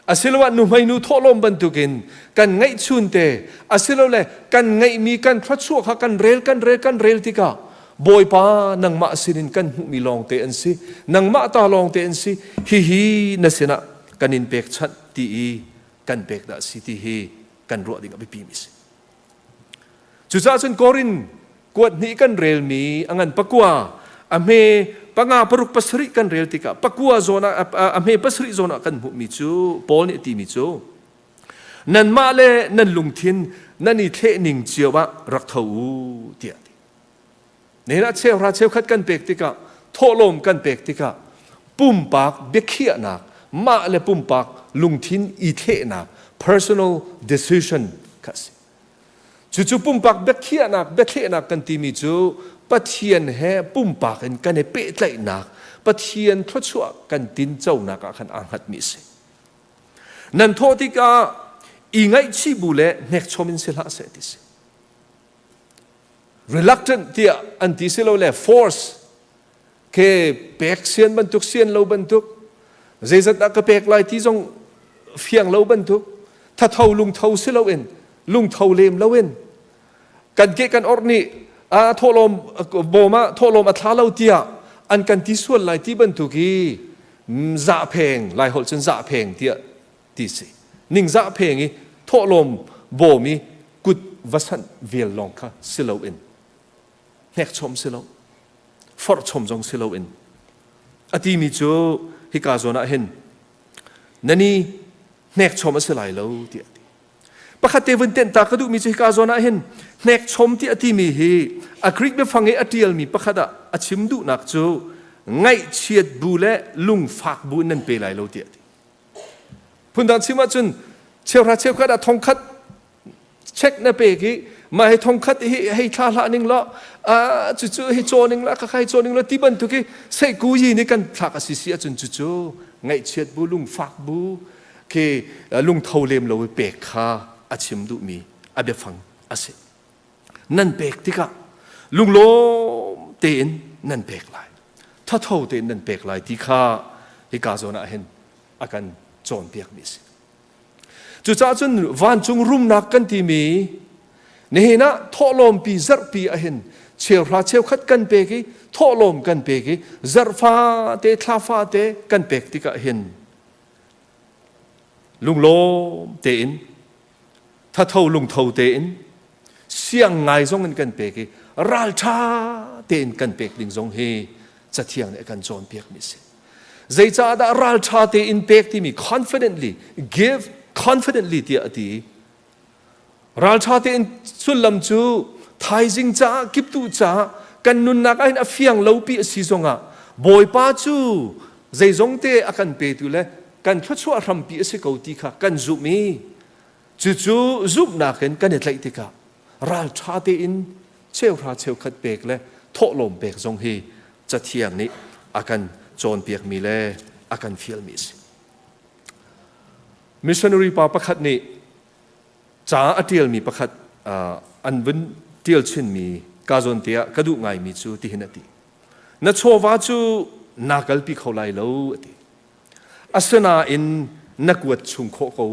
Asiloah nuhmeinu thawhlawm bantukin kan ngeihchun te asilole kan ngeihmi kan thluachuah kha kan rel kan rel kan rel tikah Bawipa nangmah sinin kan hmuhmi lawngte an si nangmah ta lawngte an si hihi na sinah kan in pekchanh ti i kan pek dah si ti hi kan ruah ding a biapi mi si. Cucaah cun Korin kuat hnih kan relmi a ngan pakua a hme panga paruk pasarih kan rel tikah pakua zawn ah a hme pasarih zawn ah kan hmuhmi cu Paul nih a timi cu nanmah le nan lungthin nan i thleh ning cio ah rak tho u tiah a ti. Nihin ah cheuhra cheukhat kan pek tikah thawhlawm kan pek tikah pumpak biakhiahnak mah le pumpak lungthin i thlehnak personal decision kha a si. Cucu pumpak biakhiahnak biathlehnak kan timi cu Pathian he pumpak in kan i pehtlaihnak Pathian thluachuah kan tinconak ah khan aa hngatmi a si. Nan thawh tikah i ngaihchih bu le hnekchom in si hlah seh ti si. Reluctant tiah an ti si lo le force ke pek sian bantuk sian lo bantuk zeizat dah ka pek lai ti zong fiang lo bantuk thatho lungtho si loin lungtho lem loin kan ke kan orh nih a thawhlawm bawm ah thawhlawm a thla lo tiah an kan ti sual lai ti bantuk i zahpheng lai holh cun zahpheng tiah ti si ningzah pheng i thawhlawm bawm i kut va sanh vel lawng kha si loin hnekchom si lo forhchom zong si loin a timi cu hika zawn ah hin nani hnekchom a si lai lo tiah a ti pakhat te vun tenh ta ka duhmi cu hika zawn ah hin hnekchom ti a timi hi a Greek biafang i a ṭialmi pakhat ah a chim duhnak cu ngaihchiat bu le lungfak bu in nan pe lai lo tiah a ti Phundang chim ahcun cheuhra cheukhat ah thongkhat check na pek i mah hi thongkhat hi hei thla hlah ning law cucu hi caw ning la khakha hi caw ning law ti bantuk hi seihku yi nih kan thlak a si si ahcun cucu ngaihchiat bu lungfak bu khi lungtho lem lo i pek kha a chim duhmi a biafang a si. Nan pek tikah. Lunglawm tein nan pek lai. Thatho tein nan pek lai ti kha hika zawn ah hin a kan cawnpiakmi a si. Cucaah cun vancung rumnak kan timi nihin ah thawhlawmpi zarhpi ahhin cheuhra cheukhat kan pek i thawhlawm kan pek i zarhfa te thlafa te kan pek tikah hin lunglawm tein thatho lungtho tein siang ngai zong in kan pek i ralṭha tein kan pek ding zong hi cathiang nih a kan cawnpiakmi a si. Zeicahdah ralṭha tein pek timi confidently give confidently tiah a ti. Ralṭha tein sullam cu thaizing caah kiptuh caah kan nunnak ahhin a fiang lopi a si zongah Bawipa cu zeizong te a kan petu le kan thluachuah hrampi a si ko ti kha kan zumh i cucu zumhnak in kan i tlaih tikah ralṭha tein cheuhra cheukhat pek le thawhlawm pek zong hi Cathiang nih a kan cawnpiakmi le a kan fialmi a si. Missionary pa pakhat nih ca a ṭialmi pakhat an vun ṭial chinmi ka zawn te ah ka duh ngaimi cu tihin a ti. Na chawva cu naa kalpi kho lai lo a ti. Asinain na kuat chung khawh ko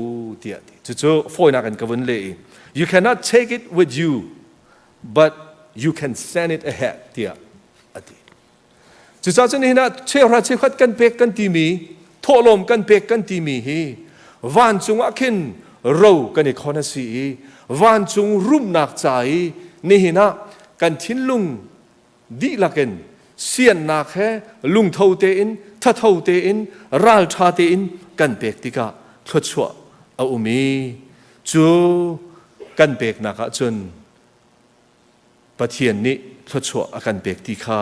tiah a ti. Cucu fawinak in ka vun leh i you cannot take it with you but you can send it ahead tiah a ti. Cucaah cun nihin ah cheuhra cheukhat kan pek kan timi thawhlawm kan pek kan timi hi vancung ah khin ro kan i khon a si i vancung rumnak ca i nihin ah kan thinlung dihlak in siannak he lungtho tein thatho tein ralṭha tein kan pek tikah thluachuah a um i cu kan peknak ah cun Pathian nih thluachuah a kan pek ti kha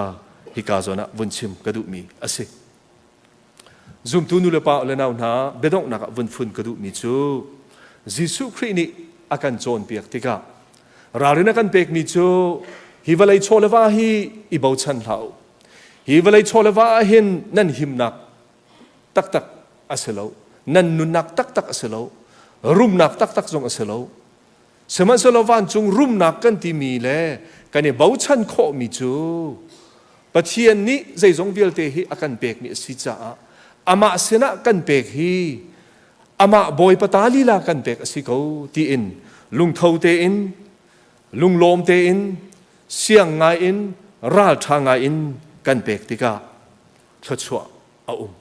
hika zawn ah vun chim ka duhmi a si. Zumtu nu le pa le nau hna biadonghnak ah vun fun ka duhmi cu Jesuh Khrih nih a kan cawnpiak tikah ralrin a kan pekmi cu hi vawlei chaw le va hi i bochan hlah u. Hi vawlei chaw le va ah hin nan himnak taktak a si lo. Nan nunnak taktak a si lo. Rumnak taktak zong a si lo. Sihmanhsehlaw vancung rumnak kan timi le kan i bochan khawhmi cu Pathian nih zeizong vialte hi a kan pekmi a si caah amah sinah kan pek hi amah Bawipa ta lila kan pek a si ko tiin lungtho tein lunglawm tein siang ngai in ralṭha ngai in kan pek tikah thluachuah a um.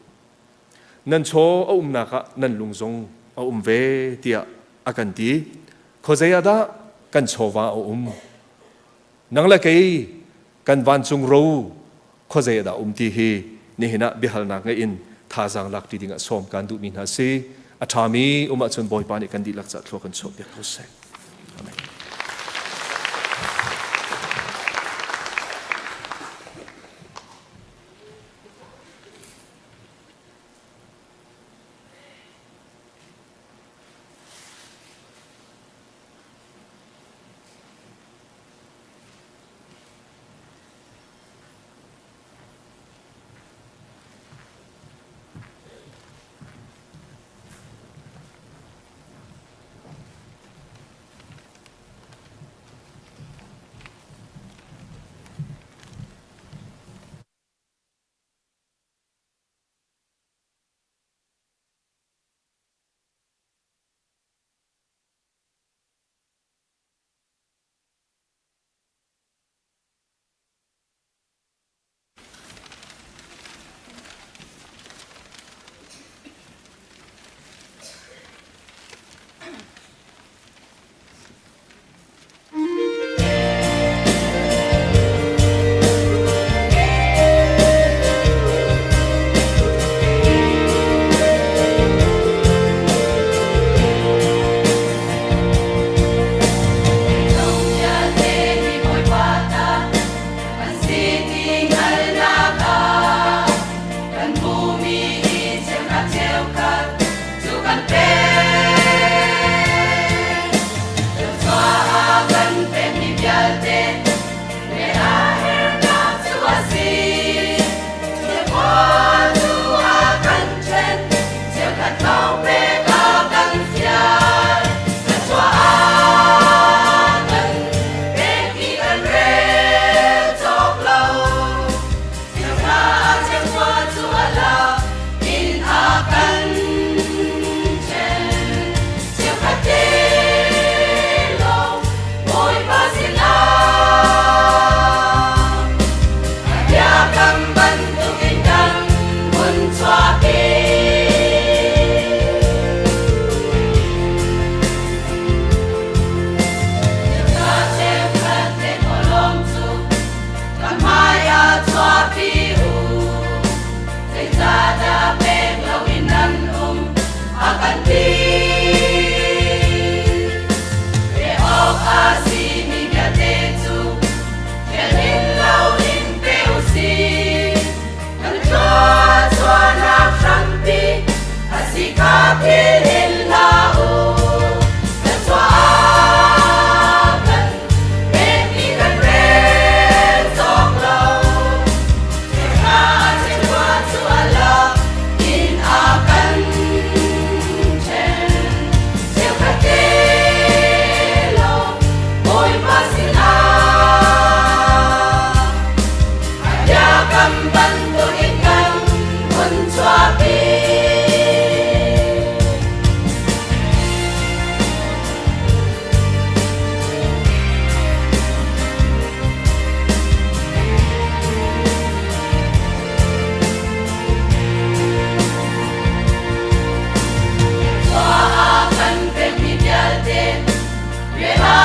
Nan chaw a umnak ah nan lung zong a um ve tiah a kan ti. Khuazei ah dah kan chawva a um? Nang le kei kan vancung ro khuazei ah dah um ti hi nihin ah biahalnak ngeih in thazaang lak ṭi dingah sawm kan duhmi hna si. A ṭhami um ahcun Bawipa nih kan dihlak cah thlua kan chuahpiak ko seh. Amen.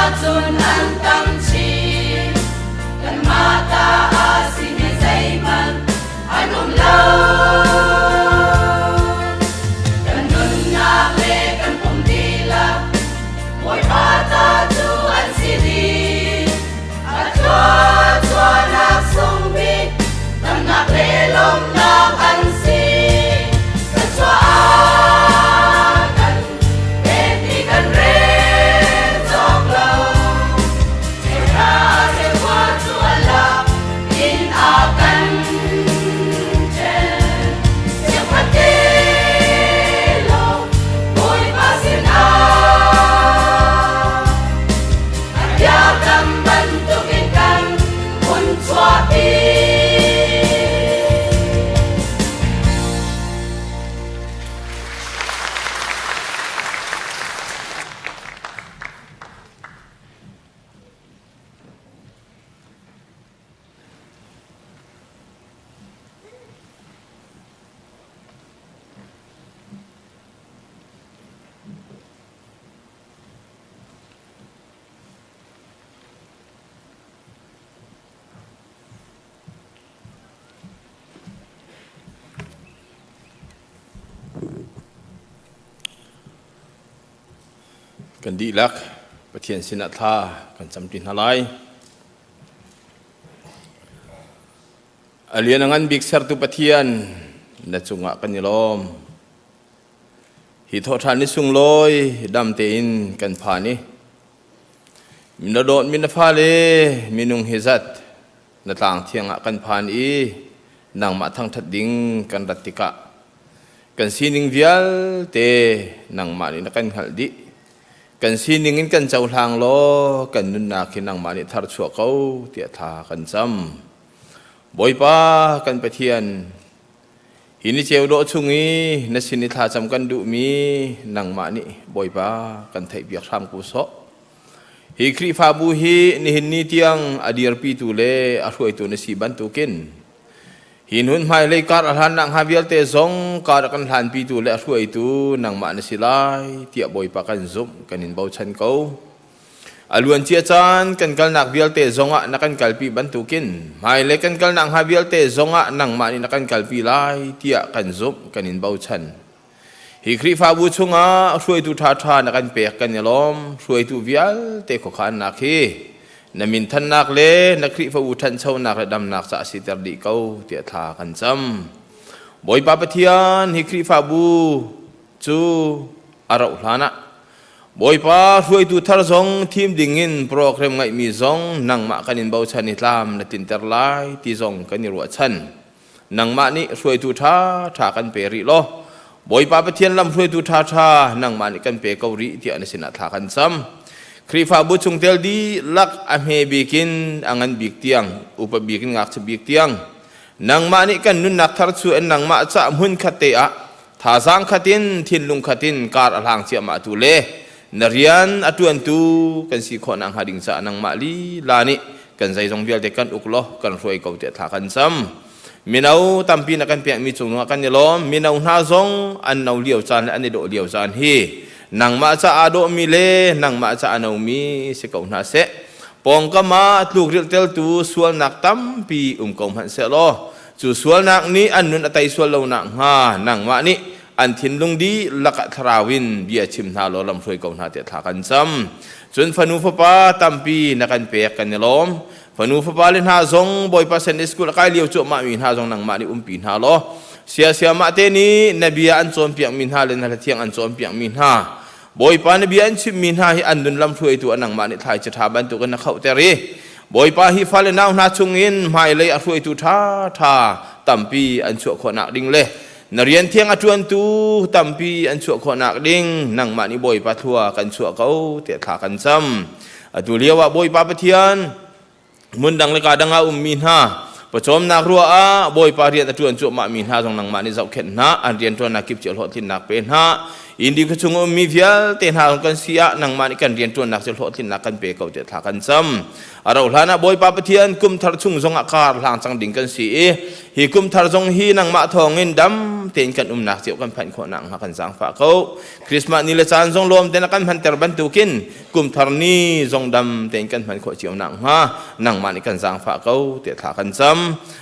ahcun an tam chin. Kanmah ta a simi zeihmanh an um lo. Kan nunnak le kan pum dihlak Bawipa ta cu an si dih. A thluachuahnak sung bik damnak le lawmhnak an si. Kan chuah ah kan pekmi kan rel cawk lo. Cheuhra cheuhua cu a lak in a kan ṭhen. Cheukhat te lawng Bawipa sinah a biakam bantukin kan hun chuahpi. Kan dihlak Pathian sinah thla kan camṭi hna lai. A lian a ngan bik sertu Pathian na cungah kan i lawm. Hi thawhṭhan ni sunglawi dam tein kan phan i na dawtmi na fale minung hi zat na tlang thiang ah kan phan i nangmah thangṭhat ding kan rat tikah kan sining vialte nangmah nih na kan hngalh dih. Kan sining in kan cohlang law kan nunnak hi nangmah nih tharchuah ko tiah thla kan cam. Bawipa kan Pathian, hi ni ceu dawh chung i na sin i thlacam kan duhmi nangmah nih Bawipa kan theihpiak hram ko sawh. Hi Khrihfabu hi nihin ni tiang a dirpitu le a hruaitu na si bantukin Hi nun hmailei kar a hlannak hnga vialte zong kar a kan hlanpitu le a hruaitu nangmah na si lai tiah Bawipa kan zumh kan in bochan ko. A luancia caan kan kalnak vialte zongah na kan kalpi bantukin hmailei kan kalnak hnga vialte zongah nangmah nih na kan kalpi lai tiah kan zumh kan in bochan. Hi Khrihfabu chungah hruaitu ṭhaṭha na kan pek kan i lawm. Hruaitu vialte khuakhannak hi na minthannak le na Khrihfabu ṭhanchonak le damnak caah siter dih ko tiah thla kan cam. Bawipa Pathian hi Khrihfabu cu a rauh hlan ah Bawipa hruaitu thar zong thim dingin program ngeihmi zong nangmah kan in bochan i tlam na tinter lai ti zong kan i ruahchan. Nangmah nih hruaitu ṭhaṭha kan pe rih law Bawipa Pathian lam hruaitu ṭhaṭha nangmah nih kan pe ko rih tiah na sinah thla kan cam. Khrihfabu chungtel dihlak a hme bik in a ngan bik tiang, upa bik in ngakchia bik tiang, nangmah nih kan nunnak thar chu in nangmah ca hmun khat te ah thazaang khat in thinlung khat in kar a hlang ciahmah tu le na rian a ṭuantu kan si khawh nakhnga ding caah nangmah lila nih kan zeizong vialte kan uk law kan hruai ko tiah thla kan cam. Mino tampi na kan pekmi cung ah kan i lawm. Mino hna zong an no lio caan le an i dawh lio caan hi nangmah ca aa dawhmi le nangmah ca a nomi si ko hna seh. Pawngkam ah tlukrilh teltu sualnak tampi um ko hmanh seh law cu sualnak nih an nun a tei sual lo nakhnga nangmah nih an thinlung dihlak ah thlarau in bia chim hna law lamhruai ko hna tiah thla kan cam. Cun fanu fapa tampi na kan pek kan i lawm. Fanu fapa le hna zong Bawipa Sunday School a kai lio cuahmah mi hna zong nangmah nih umpi hna law siasia mah te nih na bia an cawnpiak mi hna le na hlathiang an cawnpiak mi hna Bawipa na bia an chimmi hna hi an nun lamhruaitu a nangmah nih thlaici ṭha bantukin na khohter i Bawipa hi fale nau hna chungin hmailei a hruaitu ṭhaṭha tampi an chuah khawhnak ding le na rian thiang a ṭuantu tampi an chuah khawhnak ding nangmah nih Bawipa thlua kan chuah ko tiah thla kan cam. Atu lio ah Bawipa Pathian hmun dang le ka dang ah ummi hna pawcawmnak ruah ah Bawipa rian a ṭuan cuahmahmi hna zong nangmah nih zohkhenh hna an rianṭuannak kip cu hlawhtlinnak pe hna Indi khuachung ummi vialte hna zong kan si ah nangmah nih kan rianṭuannak cu hlawhtlinnak kan pe ko tiah thla kan cam a rauh hlan ah Bawipa Pathian kum thar chung zong ah kar hlang cang ding kan si i hi kum thar zong hi nangmah thawngin dam tein kan umnak cio kan phanh khawh nakhnga kan zaangfah ko. Christmas ni le caan zong lawm tein a kan hmanter bantukin kumthar ni zong dam tein kan hman khawh cio nakhnga nangmah nih kan zaangfah ko tiah thla kan cam.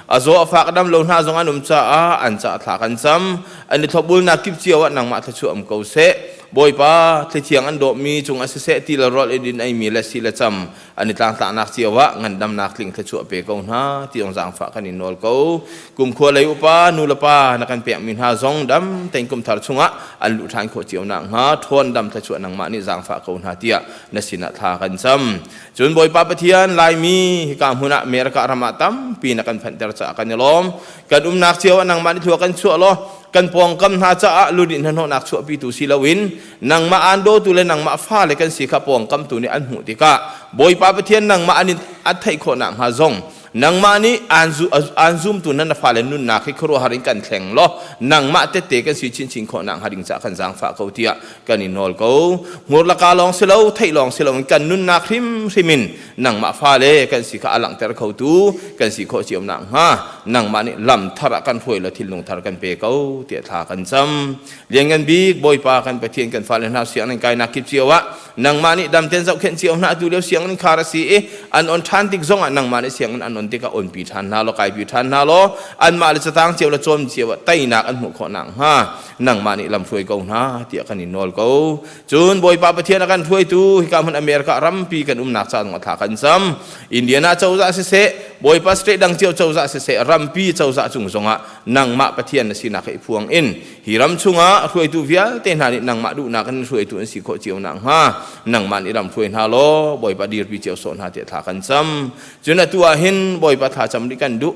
A zaw a fak dam lo hna zong an um caah an caah thla kan cam. An i thlopbulnak kip cio ah nangmah thluachuah um ko seh. Bawipa, thlithiang an dawhmi cung ah siseh ti le rawl in eimi le si le cam an i tlangtlaknak cio ah ngandamnak tling thluachuah pe ko hna ti zong zaangfah kan in nawl ko. Kumkhua lei upa nu le pa na kan pekmi hna zong dam tein kumthar chungah an luh ṭhan khawh cio nakhnga ṭhawn dam thluachuah nangmah nih zaangfah ko hna tiah na sinah thla kan cam. Cun Bawipa Pathian Laimi hika hmun ah America ram ah tampi na kan phanhter caah kan i lawm. Kan umnak cio ah nangmah nih thlua kan chuah law kan pawngkam hna caah ludih hnahnawhnak chuahpitu si loin nangmah aan dawtu le nangmah fale kan si kha pawngkamtu nih an hmuh tikah Bawipa Pathian nangmah an in an theih khawh nakhnga zong nangmah nih aan zumtu na fale nunnak hi khuaruahhar in kan thleng law nangmah tette kan si chinchin khawh nakhnga ding caah kan zaangfah ko tiah kan in nawl ko. Hmur laka lawng si lo, theih lawng si loin kan nunnak hrimhrim in nangmah fale kan si kha a langhter khotu kan si khawh cio nakhnga nangmah nih lam thar ah kan hruai law thinlung thar kan pe ko tiah thla kan cam. Lianngan bik Bawipa kan Pathian kan fale hna sianginn kainak kip cio ah nangmah nih damten zohkhenh cio hna atu lio sianginn khar a si i an on ṭhan tik zong ah nangmah nih sianginn an on tikah onpi ṭhan hna law kaipi ṭhan hna law anmah le catang cio le cawn cio ah teinak an hmuh khawh nakhnga nangmah nih lam hruai ko hna tiah kan in nawl ko. Cun Bawipa Pathian a kan hruaitu hika hmun America rampi kan umnak ca zong thla kan cam. Indiana cozah siseh, Bawipa state dang cio cozah siseh, rampi cozah cung zongah nangmah Pathian na sinak hi phuang in hi ram chungah hruaitu vialte hna nih nangmah duhnak in hruaitu an si khawh cio nakhnga nangmah nih ram hruai hna law Bawipa dirpi cio sawh hna tiah thla kan cam. Cun atu ah hin Bawipa thla cam rih kan duh.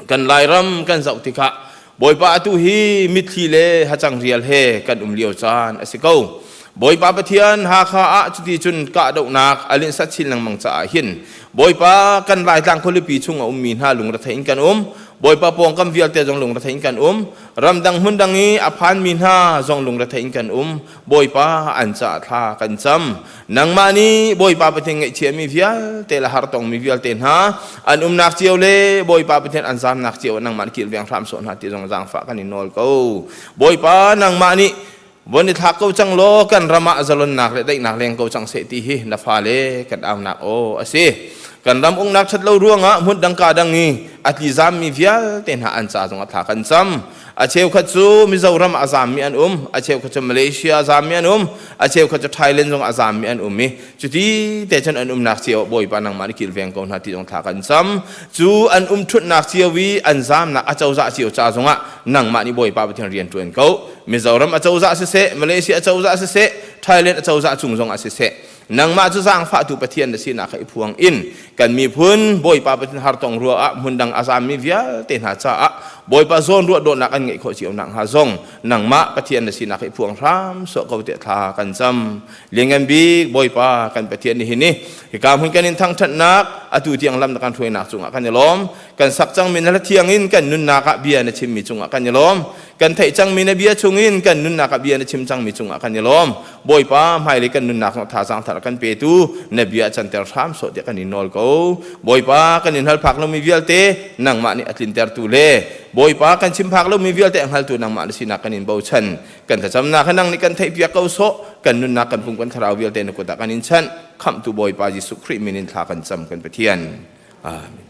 Kan Lairam kan zoh tikah Bawipa atu hi mitthli le hacang rial he kan um lio caan a si ko. Bawipa Pathian Hakha ah cuti cun kahdohnak a linhsat chin lengmang caah hin Bawipa kan Laitlang khualipi chung a ummi hna lungrethei in kan um. Bawipa pawngkam vialte zong lungrethei in kan um. Ramdang hmundang i a phanmi hna zong lungrethei in kan um. Bawipa an caah thla kan cam. Nangmah nih Bawipa Pathian ngaihchiami vialte le hartongmi vialte hna an umnak cio le Bawipa Pathian an zamnak cio nangmah nih kilveng hram sawh hna ti zong zaangfah kan in nawl ko. Bawipa nangmah nih von i thlak ko cang law kan ram ah zalonnak le daihnak leng ko cang seh ti hi na fale kan aunak aw a si. Kan ram uknak ṭhat lo ruangah hmun dang ka dang i a tlizammi vialte hna an ca zong a thla kan cam. A cheukhat cu Mizoram a zaammi an um, a cheukhat cu Malaysia a zaammi an um, a cheukhat cu Thailand zong a zaammi an um i cuti te cun an umnak cio ah Bawipa nangmah nih kilveng ko hna ti zong thla kan cam. Cu an um ṭhutnak cio i an zaamnak a cozah cio ca zongah nangmah nih Bawipa Pathian rian ṭuan ko. Mizoram a cozah siseh, Malaysia a cozah siseh, Thailand a cozah cung zongah siseh, Nangmah cu zaangfahtu Pathian na sinak kha i phuang in kan miphun Bawipa Pathian hartong ruah ah hmundang a zaammi vialte hna caah Bawipa zawn ruah dawtnak an ngeih khawh cio nakhnga zong nangmah Pathian na sinak kha i phuang hram sawh ko tiah thla kan cam. Lianngan bik Bawipa kan Pathian nihin ni hika hmun kan in thangṭhatnak atu tiang lam na kan hruainak cungah kan i lawm. Kan sak cangmi na hla thiang in kan nunnak ah bia na chimmi cungah kan i lawm. Kan theih cangmi na bia chungin kan nunnak ah bia na chim cangmi cungah kan i lawm. Bawipa hmailei kan nunnak zong thazaang thar kan petu na bia canter hram sawh tiah kan in nawl ko. Bawipa kan in hal phak lomi vialte nangmah nih a tlintertu le Bawipa kan chim phak lomi vialte a hngaltu nangmah na sinak kan in bochan. Kan thlacamnak hi nang nih kan theihpiak ko sawh. Kan nunnak kan pum kan thlarau vialte na kut ah kan in chanh. Khamhtu Bawipa Jesuh Khrih min in thla kan cam kan Pathian. Amen.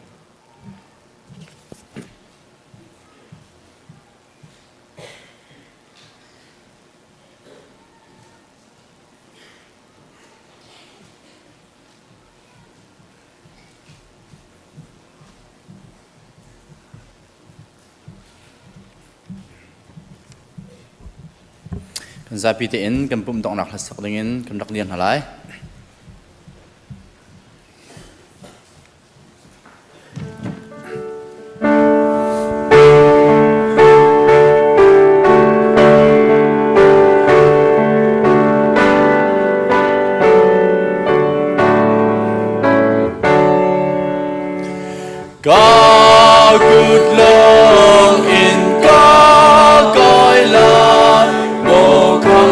Kan zapi tein kan pumh donghnak hlasak dingin kan rak dir hna lai. Ka kut lawng in ka kai lai, maw kham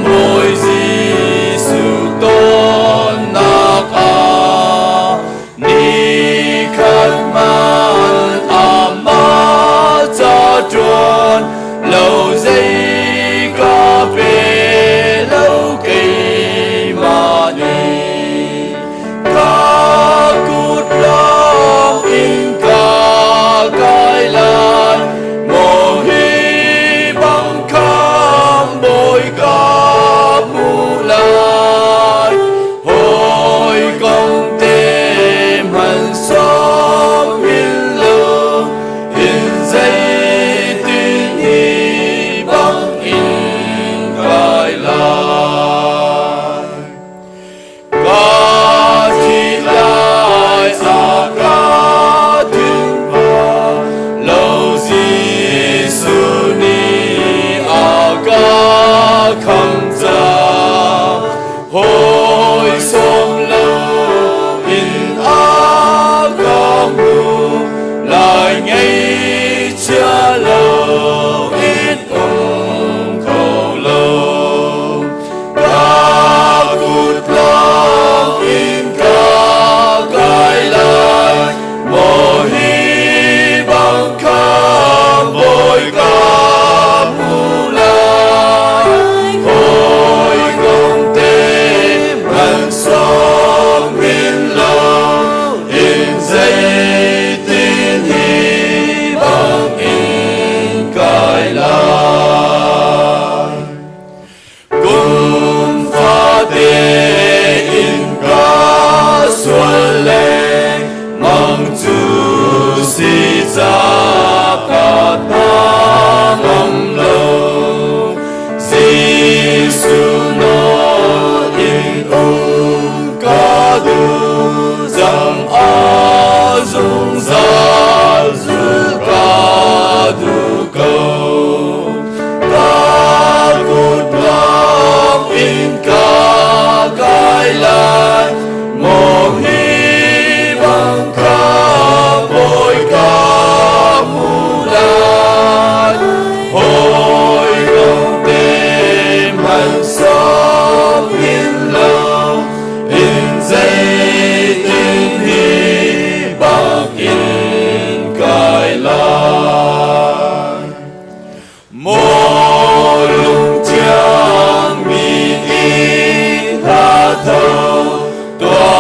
Bawi Jesuh tonnak ah nikhat man amah ca ṭuan.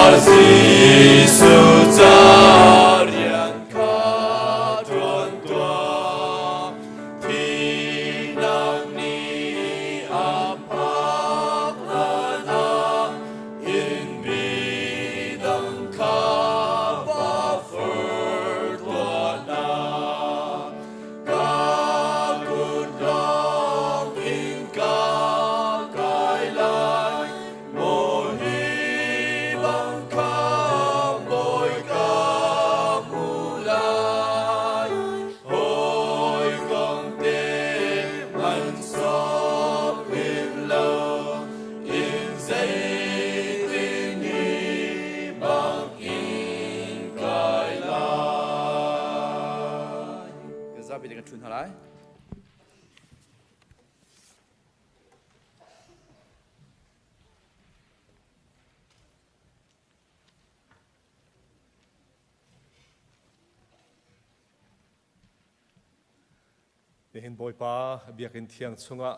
Jesuh ca rian kha ṭuan tuah. Thihnak nih a phak hlan ah innpi dang kha va fur tuah hna. Ka kut lawng in ka kai lai, maw hi bang kha bawi ka hmu lai. Hawikom te hmanh sawm him lo in zeitin hi bang in kai lai. Kan zapi te kan ṭhu hna lai. Nihin Bawipa biakinn thiang chungah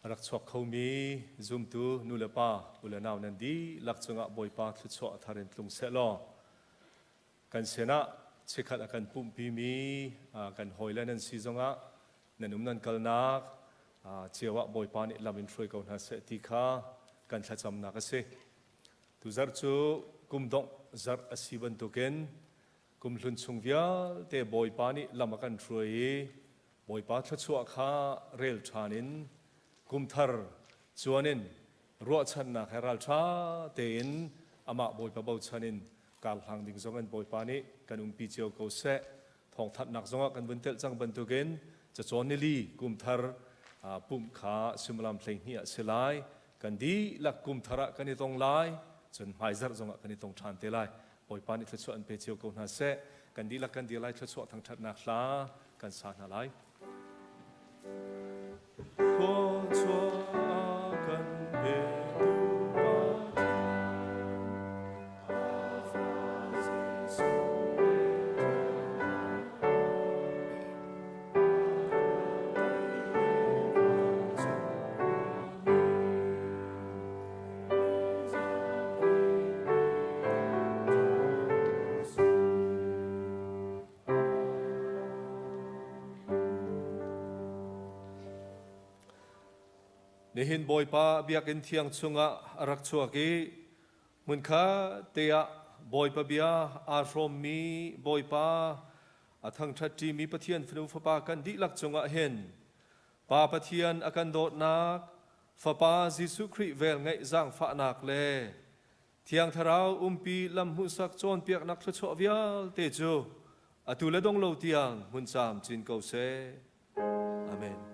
a rak chuak khomi zumtu nu le pa u le nau nan dihlak cungah Bawipa thluachuah thar in tlung seh law kan sinah chikkhat a kan pumhpimi kan hawile nan si zongah nan um nan kalnak cio ah Bawipa nih lam in hruai ko hna seh ti kha kan thlacamnak a si. Tuzarh cu kum dongh zarh a si bantukin Kumhlun chung vialte Bawipa nih lam a kan hruai i Bawipa thluachuah kha rel ṭhan in kumthar cuan in ruahchannak he ralṭha tein amah Bawipa bochan in karhlang ding zong in Bawipa nih kan umpi cio ko seh. Thawngthanhnak zongah kan vun telh cang bantukin cacawn nili kumthar pumh kha suimilam 12 ah si lai. Kan dihlak kumthar ah kan i tong lai, cun hmaizarh zongah kan i tong ṭhan te lai. Bawipa nih thluachuah an pe cio ko hna seh. Kan dihlak kan dir lai thluachuah thangṭhatnak hla kan sa hna lai. Thluachuah kan petu Nihin Bawipa biakinn thiang chungah a rak chuak i hmunkhat te ah Bawipa bia aa hrawmmi Bawipa a thangṭhatṭimi Pathian fanu fapa kan dihlak cungah hin Pa Pathian a kan dawtnak, Fapa Jesuh Khrih velngeih zaangfahnak le Thiang Thlarau umpi lam hmuhsak cawnpiaknak thluachuah vialte cu atu le dong lo tiang hmun camcin ko seh. Amen.